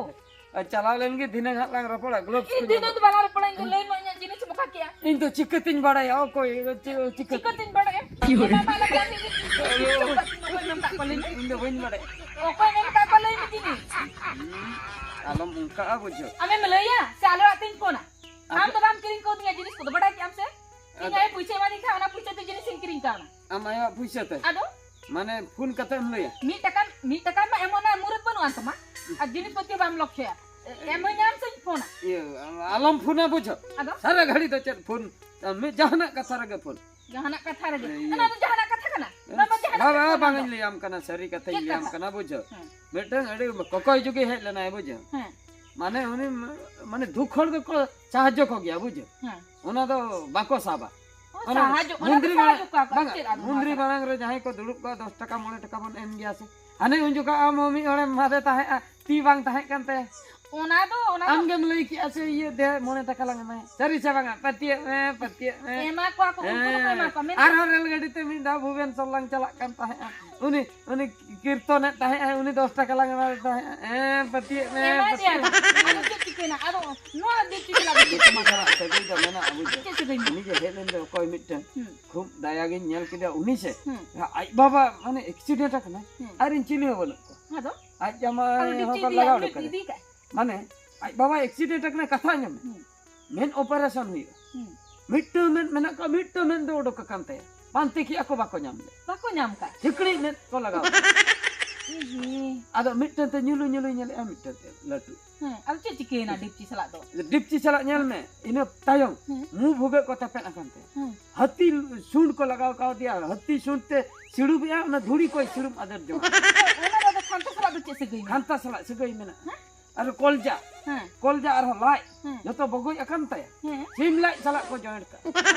ᱟᱨ ᱪᱟᱞᱟᱣ ᱞᱮᱱ ᱜᱮ, ᱫᱷᱤᱱᱟᱹᱝ ᱦᱟᱸᱜ ᱞᱟᱝ ᱨᱚᱯᱚᱲᱟ, ᱜᱞᱳᱵᱥ ᱤᱧ ᱠᱚᱧ ᱫᱷᱤᱱᱟᱹᱝ ᱦᱚᱨᱚᱜ ᱫᱚ ᱵᱟᱞᱟᱝ ᱨᱚᱯᱚᱲᱟ, ᱤᱧ ᱫᱚ ᱞᱟᱹᱭ ᱢᱮ, ᱤᱧᱟᱹᱜ ᱡᱤᱱᱤᱥ ᱮᱢ ᱯᱷᱟᱸᱠᱮᱜᱼᱟ? ᱤᱧ ᱫᱚ ᱪᱤᱠᱟᱹᱛᱤᱧ ᱵᱟᱲᱟᱭᱟ ᱚᱠᱚᱭ ᱪᱤᱠᱟᱹ ᱪᱤᱠᱟᱹᱛᱤᱧ ᱵᱟᱲᱟᱭᱟ? ᱚᱠᱚᱭ ᱢᱮᱱ ᱠᱟᱜ ᱠᱚᱣᱟ ᱞᱟᱹᱭ ᱢᱮ ᱡᱤᱱᱤᱥ? ᱤᱧ ᱫᱚ ᱵᱟᱹᱧ ᱵᱟᱲᱟᱭᱟ᱾ ᱚᱠᱚᱭ ᱢᱮᱱ ᱠᱟᱜ ᱠᱚᱣᱟ ᱞᱟᱹᱭ ᱢᱮ ᱡᱤᱱᱤᱥ? ᱟᱞᱚᱢ ᱚᱱᱠᱟᱜᱼᱟ ᱵᱩᱡᱷᱟᱹᱣ᱾ ᱟᱢᱮᱢ ᱞᱟᱹᱭᱟ ᱥᱮ ᱟᱞᱮ ᱚᱲᱟᱜ ᱛᱤᱧ ᱯᱷᱳᱱᱟ? ᱟᱢ ᱫᱚ ᱵᱟᱢ ᱠᱤᱨᱤᱧ ᱠᱟᱣᱫᱤᱧᱟ ᱡᱤᱱᱤᱥ ᱠᱚᱫᱚ, ᱵᱟᱰᱟᱭ ᱠᱮᱜ ᱟᱢ ᱥᱮ? ᱤᱧ ᱟᱭᱳ ᱯᱩᱭᱥᱟᱹ ᱮᱢᱟᱫᱤᱧ ᱠᱷᱟᱱ ᱚᱱᱟ ᱯᱩᱭᱥᱟᱹ ᱛᱮ ᱡᱤᱱᱤᱥ ᱤᱧ ᱠᱤᱨᱤᱧ ᱠᱟᱣᱱᱟ᱾ ᱟᱢ ᱟᱭᱳᱣᱟᱜ ᱯᱩᱭᱥᱟᱹ ᱛᱮ? ᱟᱫᱚ? ᱢᱟᱱᱮ ᱯᱷᱳᱱ ᱠᱟᱛᱮ ᱮᱢ ᱞᱟᱹᱭᱟ? ᱢᱤᱫ ᱴᱟᱠᱟ, ᱢᱤᱫ ᱴᱟᱠᱟ ᱢᱟ ᱮᱢᱚᱜ ᱨᱮᱱᱟᱜ ᱢᱩᱨᱟᱹᱫ ᱵᱟᱹᱱᱩᱜ ᱟᱱ ᱛᱟᱢᱟ᱾ ᱟᱨ ᱡᱤᱱᱤᱥ ᱯᱟᱹᱛᱤ ᱵᱟᱢ ᱞᱚᱠᱠᱷᱚᱭᱟ᱾ ᱮ-, ᱮᱢᱟᱹᱧᱟᱢ ᱥᱮᱧ ᱯᱷᱳᱱᱟ? ᱤᱭᱟᱹ, ᱟᱞᱚᱢ ᱯᱷᱳᱱᱟ ᱵᱩᱡᱷᱟᱹᱣ᱾ ᱟᱫᱚ? ᱥᱟᱨᱟ ᱜᱷᱟᱹᱲᱤ ᱫᱚ ᱪᱮᱫ ᱯᱷᱳᱱ? ᱟᱢ ᱢᱤᱫ ᱡᱟᱦᱟᱱᱟᱜ ᱠᱟᱛᱷᱟ ᱨᱮᱜᱮ ᱯᱷᱳᱱ᱾ ᱡᱟᱦᱟᱱᱟᱜ ᱠᱟᱛᱷᱟ ᱨᱮᱜᱮ᱾ ᱤᱭᱟᱹ, ᱚᱱᱟ ᱫᱚ ᱡᱟᱦᱟᱱᱟᱜ ᱠᱟᱛᱷᱟ ᱠᱟᱱᱟ? ᱵᱟᱝ, ᱵᱟᱝ, ᱡᱟᱦᱟᱱᱟᱜ ᱵᱟᱝ, ᱠᱟᱛᱷᱟ ᱵᱟᱝ, ᱠᱟᱱᱟ ᱤᱧ ᱫᱚ᱾ ᱞᱟᱹᱭᱟᱢ ᱠᱟᱱᱟ, ᱥᱟᱹᱨᱤ ᱠᱟᱛᱷᱟᱧ ᱪᱮᱫ ᱞᱟᱹᱭᱟᱢ ᱠᱟᱛᱷᱟ? ᱠᱟᱱᱟ ᱵᱩᱡᱷᱟᱹᱣ᱾ ᱦᱮᱸ᱾ ᱢᱤᱫᱴᱟᱝ ᱟᱹᱰᱤ ᱠᱚᱠᱚᱭ ᱡᱩᱜᱮ ᱦᱮᱡ ᱞᱮᱱᱟᱭ ᱵᱩᱡᱷᱟᱹᱣ᱾ ᱦᱮᱸ᱾ ᱢᱟᱱᱮ ᱩᱱᱤ ᱢ-, ᱢᱟᱱᱮ ᱫᱩᱠ ᱦᱚᱲ ᱫᱚᱠᱚ ᱥᱟᱦᱟᱡᱽᱡᱚ ᱠᱚᱜᱮᱭᱟ ᱵᱩᱡᱷᱟᱹᱣ᱾ ᱦᱮᱸ᱾ ᱚᱱᱟ ᱫᱚ ᱵᱟᱠᱚ ᱥᱟᱵᱟ᱾ ᱚ, ᱚᱱᱟ ᱥᱟᱦᱟᱡᱽᱡᱚ, ᱚᱱᱟ ᱫᱚ ᱢᱚᱱᱫᱨᱤ ᱢᱟᱲᱟᱝ, ᱥᱟᱦᱟᱡᱽᱡᱚ ᱠᱚᱣᱟ ᱠᱚ, ᱵᱟᱝᱟ, ᱪᱮᱫ ᱟᱫᱚ ᱢᱚᱱᱫᱨᱤ ᱱᱚᱣᱟ ᱫᱚ? ᱢᱟᱲᱟᱝ ᱨᱮ ᱡᱟᱦᱟᱸᱭ ᱠᱚ ᱫᱩᱲᱩᱵ ᱠᱚᱜᱼᱟ, ᱫᱚᱥ ᱴᱟᱠᱟ, ᱢᱚᱬᱮ ᱴᱟᱠᱟ ᱵᱚᱱ ᱮᱢ ᱜᱮᱭᱟ ᱥᱮ? ᱦᱟᱱᱮ ᱩᱱ ᱡᱚᱠᱷᱚᱱ ᱟᱢ ᱦᱚᱸ ᱢᱤᱫ ᱦᱚᱲᱮᱢ ᱮᱢᱟᱫᱮ ᱛᱟᱦᱮᱸᱜᱼᱟ, ᱛᱤ ᱵᱟᱝ ᱛᱟᱦᱮᱸ ᱠᱟᱱ ᱛᱟᱭᱟ᱾ ᱚᱱᱟ ᱫᱚ, ᱚᱱᱟ ᱫᱚ ᱟᱢ ᱜᱮᱢ ᱞᱟᱹᱭ ᱠᱮᱜᱼᱟ ᱥᱮ, ᱤᱭᱟᱹ ᱫᱮ, ᱢᱚᱬᱮ ᱴᱟᱠᱟ ᱞᱟᱝ ᱮᱢᱟᱭᱟ᱾ ᱥᱟᱹᱨᱤ ᱥᱮ ᱵᱟᱝᱟ? ᱯᱟᱹᱛᱭᱟᱹᱜ ᱢᱮ, ᱯᱟᱹᱛᱭᱟᱹᱜ ᱢᱮ᱾ ᱮᱢᱟ ᱠᱚᱣᱟ ᱠᱚ, ᱩᱱᱠᱩ ᱫᱚᱠᱚ ᱮᱢᱟ ᱠᱚᱣᱟ᱾ ᱦᱮᱸ᱾ ᱢᱮᱱᱠᱷᱟᱱ ᱟᱨᱦᱚᱸ ᱨᱮᱞ ᱜᱟᱹᱰᱤ ᱛᱮ ᱢᱤᱫ ᱫᱷᱟᱣ ᱵᱷᱩᱵᱮᱱᱥᱚᱨ ᱞᱟᱝ ᱪᱟᱞᱟᱜ ᱠᱟᱱ ᱛᱟᱦᱮᱸᱜᱼᱟ᱾ ᱩᱱᱤ, ᱩᱱᱤ ᱠᱤᱨᱛᱚᱱᱮᱫ ᱛᱟᱦᱮᱸᱜᱼᱟᱭ, ᱩᱱᱤ ᱫᱚᱥ ᱴᱟᱠᱟ ᱞᱟᱝ ᱮᱢᱟᱫᱮ ᱛᱟᱦᱮᱸᱜᱼᱟ᱾ ᱮᱸ, ᱯᱟᱹᱛᱭᱟᱹᱜ ᱢᱮ, ᱮᱢᱟ ᱫᱮᱭᱟ ᱯᱟᱹᱛᱭᱟᱹᱜ ᱞᱮ᱾ ᱢᱮ᱾ ᱟᱫᱚ ᱪᱮᱫ ᱪᱤᱠᱟᱹᱭᱮᱱᱟ? ᱟᱫᱚ ᱱᱚᱣᱟ ᱫᱤᱠ ᱪᱤᱠᱟᱹ ᱞᱟᱹᱜᱤᱫ ᱪᱮᱫ ᱪᱤᱠᱟᱹ ᱪᱟᱞᱟᱜ ᱥᱟᱹᱜᱟᱹᱭ ᱫᱚ ᱢᱮᱱᱟᱜᱼᱟ, ᱵᱩᱡᱷᱟᱹᱣ᱾ ᱪᱮᱫ ᱥᱟᱹᱜᱟᱹᱭ ᱢᱮᱱᱟᱜᱼᱟ? ᱩᱱᱤ ᱡᱮ ᱦᱮᱡ ᱞᱮᱱ ᱫᱚ ᱚᱠᱚᱭ ᱢᱤᱫᱴᱮᱱ ᱦᱩᱸ᱾ ᱠᱷᱩᱵ ᱫᱟᱭᱟ ᱜᱤᱧ ᱧᱮᱞ ᱠᱮᱫᱮᱭᱟ, ᱩᱱᱤ ᱥᱮ᱾ ᱦᱩᱸ᱾ ᱟᱡ ᱵᱟᱵᱟ ᱢᱟᱱᱮ ᱮᱠᱥᱤᱰᱮᱱᱴ ᱟᱠᱟᱱᱟᱭ, ᱦᱩᱸ᱾ ᱟᱨ ᱤᱧ ᱪᱤᱞᱤ ᱦᱚᱸ ᱵᱟᱹᱱᱩᱜ ᱠᱚᱣᱟ᱾ ᱟᱫᱚ? ᱟᱡ ᱡᱟᱢᱟᱭ ᱟᱫᱚ ᱦᱚᱸᱠᱚ ᱰᱤᱯᱴᱤ ᱞᱟᱜᱟᱣ ᱤᱫᱤᱭᱟ, ᱦᱚᱴᱚ ᱠᱟᱫᱮᱭᱟ᱾ ᱰᱤᱯᱴᱤ ᱤᱫᱤ ᱠᱟᱜ᱾ ᱢᱟᱱᱮ ᱟᱡ ᱵᱟᱵᱟ ᱮᱠᱥᱤᱰᱮᱱᱴ ᱟᱠᱟᱱᱟ, ᱠᱟᱛᱷᱟ ᱟᱸᱡᱚᱢ ᱢᱮ᱾ ᱦᱩᱸ᱾ ᱢᱮᱱ ᱚᱯᱟᱨᱮᱥᱚᱱ ᱦᱩᱭᱩᱜᱼᱟ᱾ ᱦᱩᱸ᱾ ᱢᱤᱫᱴᱟᱹᱝ ᱢᱮᱫ ᱢᱮᱱᱟᱜ ᱠᱚᱣᱟ, ᱢᱤᱫᱴᱟᱹᱝ ᱢᱮᱫ ᱫᱚ ᱩᱰᱩᱠ ᱟᱠᱟᱱ ᱛᱟᱭᱟ᱾ ᱯᱟᱱᱛᱮ ᱠᱮᱜᱼᱟ ᱠᱚ, ᱵᱟᱠᱚ ᱧᱟᱢ ᱞᱮᱫ᱾ ᱵᱟᱠᱚ ᱧᱟᱢ ᱠᱟᱜ᱾ ᱦᱤᱠᱲᱤᱡ ᱢᱮᱫ ᱠᱚ ᱞᱟᱜᱟᱣ ᱠᱮᱫᱟ᱾ ᱤᱦᱤ᱾ ᱟᱫᱚ ᱢᱤᱫᱴᱟᱹᱝ ᱛᱮ ᱧᱩᱞᱩ ᱧᱩᱞᱩᱭ ᱧᱮᱞᱮᱜᱼᱟ, ᱢᱤᱫᱴᱟᱹᱝ ᱛᱮ ᱞᱟᱹᱴᱩ᱾ ᱦᱮᱸ, ᱟᱫᱚ ᱪᱮᱫ ᱪᱤᱠᱟᱹᱭᱮᱱᱟ ᱰᱤᱯᱪᱤ ᱥᱟᱞᱟᱜ ᱫᱚ? ᱰᱤᱯᱪᱤ ᱥᱟᱞᱟᱜ ᱧᱮᱞ ᱢᱮ, ᱤᱱᱟᱹ ᱛᱟᱭᱚᱢ ᱦᱮᱸ᱾ ᱢᱩ ᱵᱷᱩᱜᱟᱹᱜ ᱠᱚ ᱛᱮᱯᱮᱫ ᱟᱠᱟᱱ ᱛᱟᱭᱟ᱾ ᱦᱮᱸ᱾ ᱦᱟᱹᱛᱤ ᱥᱩᱸᱰ ᱠᱚ ᱞᱟᱜᱟᱣ ᱠᱟᱣᱫᱮᱭᱟ, ᱦᱟᱹᱛᱤ ᱥᱩᱸᱰ ᱛᱮ ᱥᱤᱲᱩᱵᱮᱜᱼᱟ, ᱚᱱᱟ ᱫᱷᱩᱲᱤ ᱠᱚᱭ ᱥᱤᱲᱩᱵ ᱟᱫᱮᱨ ᱡᱚᱝᱟ᱾ ᱚᱱᱟ ᱫᱚ ᱠᱷᱟᱱᱛᱟ ᱥᱟᱞᱟᱜ ᱫᱚ ᱪᱮᱫ ᱥᱟᱹᱜᱟᱹᱭ ᱢᱮᱱᱟᱜᱼᱟ? ᱠᱷᱟᱱᱛᱟ ᱥᱟᱞᱟᱜ ᱥᱟᱹᱜᱟᱹᱭ ᱢᱮᱱᱟᱜᱼᱟ᱾ ᱦᱮᱸ? ᱟᱨ ᱠᱚᱞᱡᱟ, ᱦᱮᱸ᱾ ᱠᱚᱞᱡᱟ ᱟᱨᱦᱚᱸ ᱞᱟᱡ, ᱦᱮᱸ᱾ ᱡᱚᱛᱚ ᱵᱚᱜᱚᱡ ᱟᱠᱟᱱ ᱛᱟᱭᱟ᱾ ᱦᱮᱸ᱾ ᱥᱤᱢ ᱞᱟᱡ ᱥᱟᱞᱟᱜ ᱠᱚ ᱡᱚᱭᱮᱱᱴ ᱠᱟᱜᱼᱟ᱾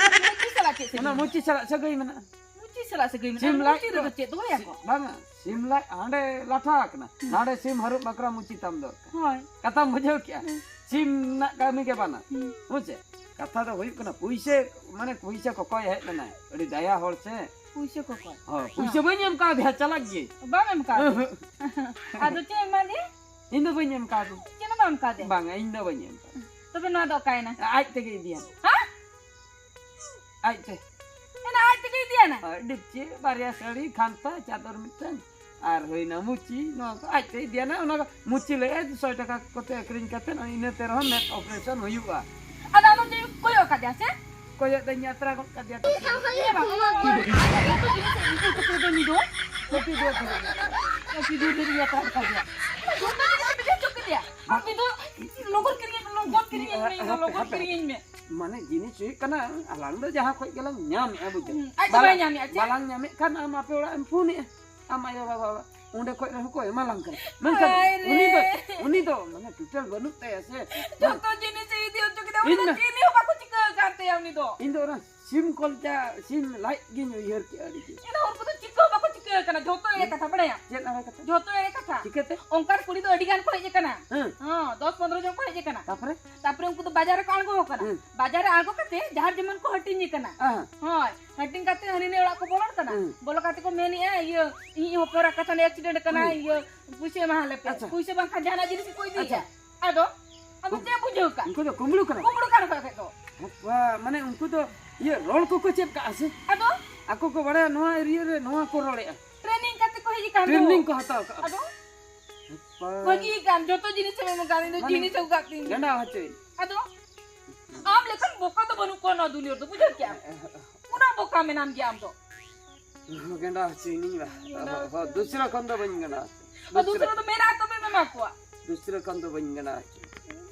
ᱢᱩᱪᱤ ᱥᱟᱞᱟᱜ ᱪᱮᱫ ᱥᱟᱹᱜᱟᱹᱭ ᱚᱱᱟ ᱢᱮᱱᱟᱜᱼᱟ? ᱢᱩᱪᱤ ᱥᱟᱞᱟᱜ ᱥᱟᱹᱜᱟᱹᱭ ᱢᱮᱱᱟᱜᱼᱟ᱾ ᱥᱤᱢ ᱞᱟᱡ ᱢᱩᱪᱤ ᱨᱮᱫᱚ ᱠᱚ ᱪᱮᱫ ᱫᱚᱦᱚᱭᱟᱠᱚ? ᱥᱤ-, ᱵᱟᱝᱟ, ᱥᱤᱢ ᱞᱟᱡ ᱦᱟᱸᱰᱮ ᱞᱟᱴᱷᱟ ᱟᱠᱟᱱᱟ᱾ ᱦᱩᱸ᱾ ᱱᱟᱰᱮ ᱥᱤᱢ ᱦᱟᱹᱨᱩᱵ ᱵᱟᱠᱷᱨᱟ ᱢᱩᱪᱤ ᱛᱟᱢ ᱫᱚᱨᱠᱟᱨ᱾ ᱦᱳᱭ᱾ ᱠᱟᱛᱷᱟᱢ ᱵᱩᱡᱷᱟᱹᱣ ᱠᱮᱜᱼᱟ? ᱦᱩᱸ᱾ ᱥᱤᱢ ᱨᱮᱱᱟᱜ ᱠᱟᱹᱢᱤ ᱜᱮ ᱵᱟᱱᱟᱨ᱾ ᱦᱩᱸ᱾ ᱵᱩᱡᱽ ᱥᱮ? ᱠᱟᱛᱷᱟ ᱫᱚ ᱦᱩᱭᱩᱜ ᱠᱟᱱᱟ, ᱯᱩᱭᱥᱟᱹ, ᱢᱟᱱᱮ ᱯᱩᱭᱥᱟᱹ ᱠᱚᱠᱚᱭ ᱦᱮᱡ ᱞᱮᱱᱟᱭ᱾ ᱟᱹᱰᱤ ᱫᱟᱭᱟ ᱦᱚᱲ ᱥᱮ᱾ ᱯᱩᱭᱥᱟᱹ ᱠᱚᱠᱚᱭ? ᱦᱳᱭ, ᱯᱩᱭᱥᱟᱹ ᱦᱮᱸ᱾ ᱵᱟᱹᱧ ᱮᱢ ᱠᱟᱣᱫᱮᱭᱟ, ᱪᱟᱞᱟᱠ ᱜᱮ᱾ ᱵᱟᱢ ᱮᱢ ᱠᱟᱣᱫᱮᱭᱟ? ᱩᱦᱩᱸ᱾ ᱟᱫᱚ ᱪᱮᱫ ᱮᱢ ᱮᱢᱟᱫᱮᱭᱟ? ᱤᱧ ᱫᱚ ᱵᱟᱹᱧ ᱮᱢ ᱠᱟᱣᱫᱮᱭᱟ᱾ ᱪᱮᱫ ᱦᱚᱸ ᱵᱟᱢ ᱮᱢ ᱠᱟᱣᱫᱮᱭᱟ? ᱵᱟᱝᱟ, ᱤᱧ ᱫᱚ ᱵᱟᱹᱧ ᱮᱢ ᱠᱟᱣᱫᱮᱭᱟ᱾ ᱛᱚᱵᱮ ᱱᱚᱣᱟ ᱫᱚ ᱚᱠᱟᱭᱮᱱᱟ? ᱟᱡ ᱛᱮᱜᱮ ᱤᱫᱤᱭᱟ᱾ ᱦᱮᱸ? ᱟᱡ ᱛᱮ᱾ ᱮᱱᱟ ᱟᱡ ᱛᱮᱜᱮ ᱤᱫᱤᱭᱟᱱᱟ? ᱟᱹᱰᱤ ᱪᱮᱫ, ᱵᱟᱨᱭᱟ ᱥᱟᱹᱲᱤ, ᱠᱷᱟᱱᱛᱟ, ᱪᱟᱫᱚᱨ ᱢᱤᱫᱴᱟᱝ, ᱟᱨ ᱦᱩᱭᱱᱟ ᱢᱩᱪᱤ, ᱱᱚᱣᱟ ᱠᱚ ᱟᱡ ᱛᱮ ᱤᱫᱤᱭᱟᱱᱟ᱾ ᱚᱱᱟ ᱠᱚ ᱢᱩᱪᱤ ᱞᱟᱹᱭᱮᱫᱼᱟ, ᱫᱩ ᱥᱚ ᱴᱟᱠᱟ ᱠᱚᱛᱮ ᱟᱹᱠᱷᱨᱤᱧ ᱠᱟᱛᱮ, ᱤᱱᱟᱹ ᱛᱮ ᱨᱮᱦᱚᱸ ᱢᱮᱫ operation ᱦᱩᱭᱩᱜᱼᱟ᱾ ᱟᱫᱚ ᱟᱢ ᱫᱚ ᱪᱮᱫ ᱠᱚᱭᱚᱜ ᱠᱟᱫᱮᱭᱟ ᱥᱮ? ᱠᱚᱭᱚᱜ ᱫᱚᱧ ᱟᱛᱨᱟ ᱜᱚᱫ ᱠᱟᱫᱮᱭᱟ᱾ ᱤᱭᱟᱹ ᱵᱟᱝ, ᱚᱱᱟ, ᱚᱱᱟ, ᱡᱚᱛᱚ ᱡᱤᱱᱤᱥ ᱤᱫᱤ ᱠᱟᱛᱮ ᱫᱚ ᱩᱱᱤ ᱫᱚ ᱵᱟᱹᱴᱤ ᱫᱚ ᱟᱛᱨᱟ ᱜᱚᱫ ᱠᱟᱫᱮᱭᱟ᱾ ᱡᱚᱛᱚ ᱡᱤᱱᱤᱥ ᱤᱫᱤ ᱦᱚᱪᱚ ᱠᱮᱫᱮᱭᱟ᱾ ᱟᱢ ᱫᱚ ᱞᱚᱜᱚᱱ ᱠᱤᱨᱤᱧ ᱟᱹᱧ ᱢᱮ, ᱞᱚᱜᱚᱱ ᱠᱤᱨᱤᱧ ᱟᱹᱧ ᱢᱮ, ᱤᱧ ᱫᱚ ᱦᱟᱯᱮ, ᱞᱚᱜᱚᱱ ᱦᱟᱯᱮ, ᱠᱤᱨᱤᱧ ᱟᱹᱧ ᱢᱮ᱾ ᱢᱟᱱᱮ ᱡᱤᱱᱤᱥ ᱦᱩᱭᱩᱜ ᱠᱟᱱᱟ, ᱟᱞᱟᱝ ᱫᱚ ᱡᱟᱦᱟᱸ ᱠᱷᱚᱡ ᱜᱮᱞᱟᱝ ᱧᱟᱢᱮᱜᱼᱟ, ᱵᱩᱡᱷᱟᱹᱣ? ᱦᱩᱸ, ᱟᱡ ᱫᱚ ᱵᱟᱭ ᱵᱟᱞᱟᱝ, ᱧᱟᱢᱮᱜᱼᱟ, ᱪᱮᱫ? ᱵᱟᱞᱟᱝ ᱧᱟᱢᱮᱫ ᱠᱷᱟᱱ ᱟᱢ ᱟᱯᱮ ᱚᱲᱟᱜ ᱮᱢ ᱯᱷᱳᱱᱮᱜᱼᱟ, ᱟᱢ ᱟᱭᱳ ᱵᱟᱵᱟ ᱚᱲᱟᱜ, ᱚᱸᱰᱮ ᱠᱷᱚᱡ ᱨᱮᱦᱚᱸ ᱠᱚ ᱮᱢᱟᱞᱟᱝ ᱠᱟᱱᱟ᱾ ᱢᱮᱱᱠᱷᱟᱱ ᱦᱟᱭ ᱨᱮ᱾ ᱩᱱᱤ ᱫᱚ, ᱩᱱᱤ ᱫᱚ ᱢᱟᱱᱮ total ᱵᱟᱹᱱᱩᱜ ᱛᱟᱭᱟ ᱥᱮ᱾ ᱡᱚᱛᱚ ᱡᱤᱱᱤᱥ ᱮ ᱤᱫᱤ ᱦᱚᱪᱚ ᱠᱮᱫᱟ, ᱩᱱᱤ ᱤᱧ ᱫᱚ ᱢᱟ ᱪᱮᱫ ᱦᱚᱸ ᱵᱟᱠᱚ ᱪᱤᱠᱟᱹ ᱟᱠᱟᱱ ᱛᱟᱭᱟ ᱩᱱᱤ ᱫᱚ᱾ ᱤᱧ ᱫᱚ ᱚᱱᱟ ᱥᱤᱢ ᱠᱚᱞᱪᱟ, ᱥᱤᱢ ᱞᱟᱡ ᱜᱤᱧ ᱩᱭᱦᱟᱹᱨ ᱠᱮᱜᱼᱟ ᱟᱹᱰᱤ ᱡᱳᱨ᱾ ᱤᱧ ᱫᱚ ᱩᱱᱠᱩ ᱫᱚ ᱪᱤᱠᱟᱹ ᱦᱚᱸ ᱵᱟᱠᱚ ᱪᱤᱠᱟᱹ ᱟᱠᱟᱱᱟ, ᱡᱚᱛᱚ ᱮᱲᱮ ᱠᱟᱛᱷᱟ, ᱵᱟᱲᱟᱭᱟ? ᱪᱮᱫ ᱮᱲᱮ ᱠᱟᱛᱷᱟ? ᱡᱚᱛᱚ ᱮᱲᱮ ᱠᱟᱛᱷᱟ᱾ ᱪᱤᱠᱟᱹᱛᱮ? ᱚᱱᱠᱟᱱ ᱠᱩᱲᱤ ᱫᱚ ᱟᱹᱰᱤ ᱜᱟᱱ ᱠᱚ ᱦᱮᱡ ᱟᱠᱟᱱᱟ᱾ ᱦᱮᱸ᱾ ᱦᱚᱸ, ᱫᱚᱥ ᱯᱚᱱᱨᱚ ᱡᱚᱱ ᱠᱚ ᱦᱮᱡ ᱟᱠᱟᱱᱟ᱾ ᱛᱟᱯᱚᱨᱮ? ᱛᱟᱯᱚᱨᱮ ᱩᱱᱠᱩ ᱫᱚ ᱵᱟᱡᱟᱨ ᱨᱮᱠᱚ ᱟᱬᱜᱚ ᱟᱠᱟᱱᱟ᱾ ᱦᱮᱸ᱾ ᱵᱟᱡᱟᱨ ᱨᱮ ᱟᱬᱜᱚ ᱠᱟᱛᱮ ᱡᱟᱦᱟᱸ ᱡᱮᱢᱚᱱ ᱠᱚ ᱦᱟᱹᱴᱤᱧ ᱟᱠᱟᱱᱟ᱾ ᱦᱮᱸ᱾ ᱦᱳᱭ, ᱦᱟᱹᱴᱤᱧ ᱠᱟᱛᱮ ᱦᱟᱹᱱᱤ ᱱᱟᱹᱭ ᱚᱲᱟᱜ ᱠᱚ ᱵᱚᱞᱚᱱ ᱠᱟᱱᱟ᱾ ᱦᱮᱸ᱾ ᱵᱚᱞᱚ ᱠᱟᱛᱮ ᱠᱚ ᱢᱮᱱᱮᱜᱼᱟ, "ᱤᱭᱟᱹ, ᱤᱧᱤᱡ ᱦᱚᱯᱚᱱ ᱮᱨᱟ ᱠᱟᱛᱷᱟ ᱨᱮ accident ᱟᱠᱟᱱᱟ, ᱦᱮᱸ᱾ ᱤᱭᱟᱹ, ᱯᱩᱭᱥᱟᱹ ᱮᱢᱟ ᱞᱮᱯᱮ᱾" ᱟᱪᱪᱷᱟ᱾ ᱯᱩᱭᱥᱟᱹ ᱵᱟᱝᱠᱷᱟᱱ ᱡᱟᱦᱟᱱᱟᱜ ᱡᱤᱱᱤᱥ ᱜᱮᱠᱚ ᱤᱫᱤᱭᱟ᱾ ᱟᱪᱪᱷᱟ᱾ ᱟᱫᱚ, ᱟᱫᱚ ᱩᱱ-, ᱪᱮᱫ ᱵᱩᱡᱷᱟᱹᱣ ᱠᱟᱜ? ᱩᱱᱠᱩ ᱫᱚ ᱠᱩᱢᱵᱽᱲᱩ ᱠᱟᱱᱟ ᱠᱚ᱾ ᱠᱩᱢᱵᱽᱲᱩ ᱠᱟᱱ ᱠᱷᱟᱡ ᱫᱚ᱾ ᱦᱟᱯᱟ, ᱢᱟᱱᱮ ᱩᱱᱠᱩ ᱫᱚ ᱤᱭᱟᱹ ᱨᱚᱲ ᱠᱚᱠᱚ ᱪᱮᱫ ᱠᱟᱜᱼᱟ ᱥᱮ? ᱟᱫᱚ? ᱟᱠᱚ ᱠᱚ ᱵᱟᱲᱟᱭᱟ ᱱᱚᱣᱟ area ᱨᱮ ᱱᱚᱣᱟ ᱠᱚ ᱨᱚᱲᱮᱜᱼᱟ᱾ Training ᱠᱟᱛᱮ ᱠᱚ ᱦᱮᱡ ᱟᱠᱟᱱ ᱫᱚ᱾ Training ᱠᱚ ᱦᱟᱛᱟᱣ ᱠᱟᱜᱼᱟ᱾ ᱟᱫᱚ? ᱦᱟᱯᱟ᱾ ᱵᱷᱟᱹᱜᱤ ᱠᱟᱱ, ᱡᱚᱛᱚ ᱡᱤᱱᱤᱥ ᱮᱢ ᱮᱢ ᱟᱠᱟᱫ, ᱤᱧ ᱫᱚ ᱢᱟᱱᱮ ᱡᱤᱱᱤᱥ ᱮ ᱟᱹᱜᱩ ᱠᱟᱜ ᱛᱤᱧ᱾ ᱜᱟᱸᱰᱟ ᱦᱚᱪᱚᱭ᱾ ᱟᱫᱚ? ᱟᱢ ᱞᱮᱠᱟᱱ ᱵᱚᱠᱟ ᱫᱚ ᱵᱟᱹᱱᱩᱜ ᱠᱚᱣᱟ ᱱᱚᱣᱟ ᱫᱩᱱᱤᱭᱟᱹ ᱨᱮᱫᱚ, ᱵᱩᱡᱷᱟᱹᱣ ᱠᱮᱜᱼᱟᱢ? ᱩᱱᱟᱹᱜ ᱵᱚᱠᱟ ᱢᱮᱱᱟᱢ ᱜᱮ ᱟᱢ ᱫᱚ᱾ ᱜᱟᱸᱰᱟ ᱦᱚᱪᱚᱭᱤᱧ ᱵᱟ᱾ ᱜᱟᱸᱰᱟ ᱦᱚᱪᱚ᱾ ᱦᱚ, ᱫᱩᱥᱨᱟᱹ ᱠᱷᱚᱱ ᱫᱚ ᱵᱟᱹᱧ ᱜᱟᱸᱰᱟ ᱦᱚᱪᱚ᱾ ᱟᱨ ᱫᱩᱥᱨᱟᱹ᱾ ᱫᱩᱥᱨᱟᱹ ᱫᱚ ᱢᱮᱱᱟᱜᱼᱟ, ᱛᱚᱵᱮᱢ ᱮᱢᱟ ᱠᱚᱣᱟ᱾ ᱫᱩᱥᱨᱟᱹ ᱠᱷᱚᱱ ᱫᱚ ᱵᱟᱹᱧ ᱜᱟᱸᱰᱟ ᱦᱚᱪᱚ᱾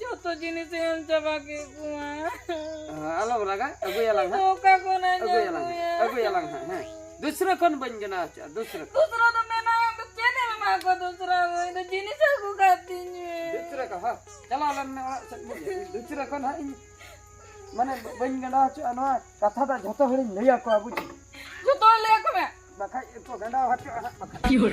ᱡᱚᱛᱚ ᱡᱤᱱᱤᱥ ᱮᱢ ᱪᱟᱵᱟ ᱠᱮᱫ ᱠᱚᱣᱟ᱾ ᱦᱮᱸ, ᱟᱞᱚᱢ ᱨᱟᱜᱟ, ᱟᱹᱜᱩᱭᱟᱞᱟᱝ ᱦᱟᱸᱜ᱾ ᱚᱠᱟ ᱠᱷᱚᱱᱟᱜ ᱟᱹᱜᱩᱭᱟᱞᱟᱝ ᱦᱟᱸᱜ, ᱟᱹᱜᱩᱭᱟ? ᱟᱹᱜᱩᱭᱟᱞᱟᱝ ᱦᱟᱸᱜ, ᱦᱮᱸ᱾ ᱫᱩᱥᱨᱟᱹ ᱠᱷᱚᱱ ᱵᱟᱹᱧ ᱜᱟᱸᱰᱟ ᱦᱚᱪᱚᱜᱼᱟ, ᱫᱩᱥᱨᱟᱹ ᱠᱷᱚᱱ᱾ ᱫᱩᱥᱨᱟᱹ ᱫᱚ ᱢᱮᱱᱟᱜᱼᱟ, ᱟᱢ ᱫᱚ ᱪᱮᱫ ᱮᱢ ᱮᱢᱟ ᱠᱚᱣᱟ ᱫᱩᱥᱨᱟᱹ ᱫᱚ? ᱤᱧ ᱫᱚ ᱡᱤᱱᱤᱥ ᱟᱹᱜᱩ ᱠᱟᱹᱛᱤᱧ ᱢᱮ᱾ ᱫᱩᱥᱨᱟᱹ ᱠᱚ, ᱦᱚᱸ᱾ ᱪᱟᱞᱟᱣ ᱞᱮᱱ ᱢᱮ ᱚᱲᱟᱜ ᱥᱮᱫ, ᱵᱩᱡᱷᱟᱹᱣ? ᱫᱩᱥᱨᱟᱹ ᱠᱷᱚᱱ ᱦᱟᱸᱜ ᱤᱧ ᱢᱟᱱᱮ ᱵᱟᱹᱧ ᱜᱟᱸᱰᱟ ᱦᱚᱪᱚᱜᱼᱟ, ᱱᱚᱣᱟ ᱠᱟᱛᱷᱟ ᱫᱚ ᱡᱷᱚᱛᱚ ᱦᱚᱲᱤᱧ ᱞᱟᱹᱭ ᱟᱠᱚᱣᱟ, ᱵᱩᱡᱽ? ᱡᱷᱚᱛᱚ ᱦᱚᱲ ᱞᱟᱹᱭ ᱟᱠᱚ ᱢᱮ᱾ ᱵᱟᱠᱷᱟᱡ ᱠᱚ ᱜᱟᱸᱰᱟ ᱦᱚᱪᱚᱜᱼᱟ ᱦᱟᱸᱜ, ᱵᱟᱠᱷᱟᱡ᱾ ᱠᱤ ᱦᱚᱲ?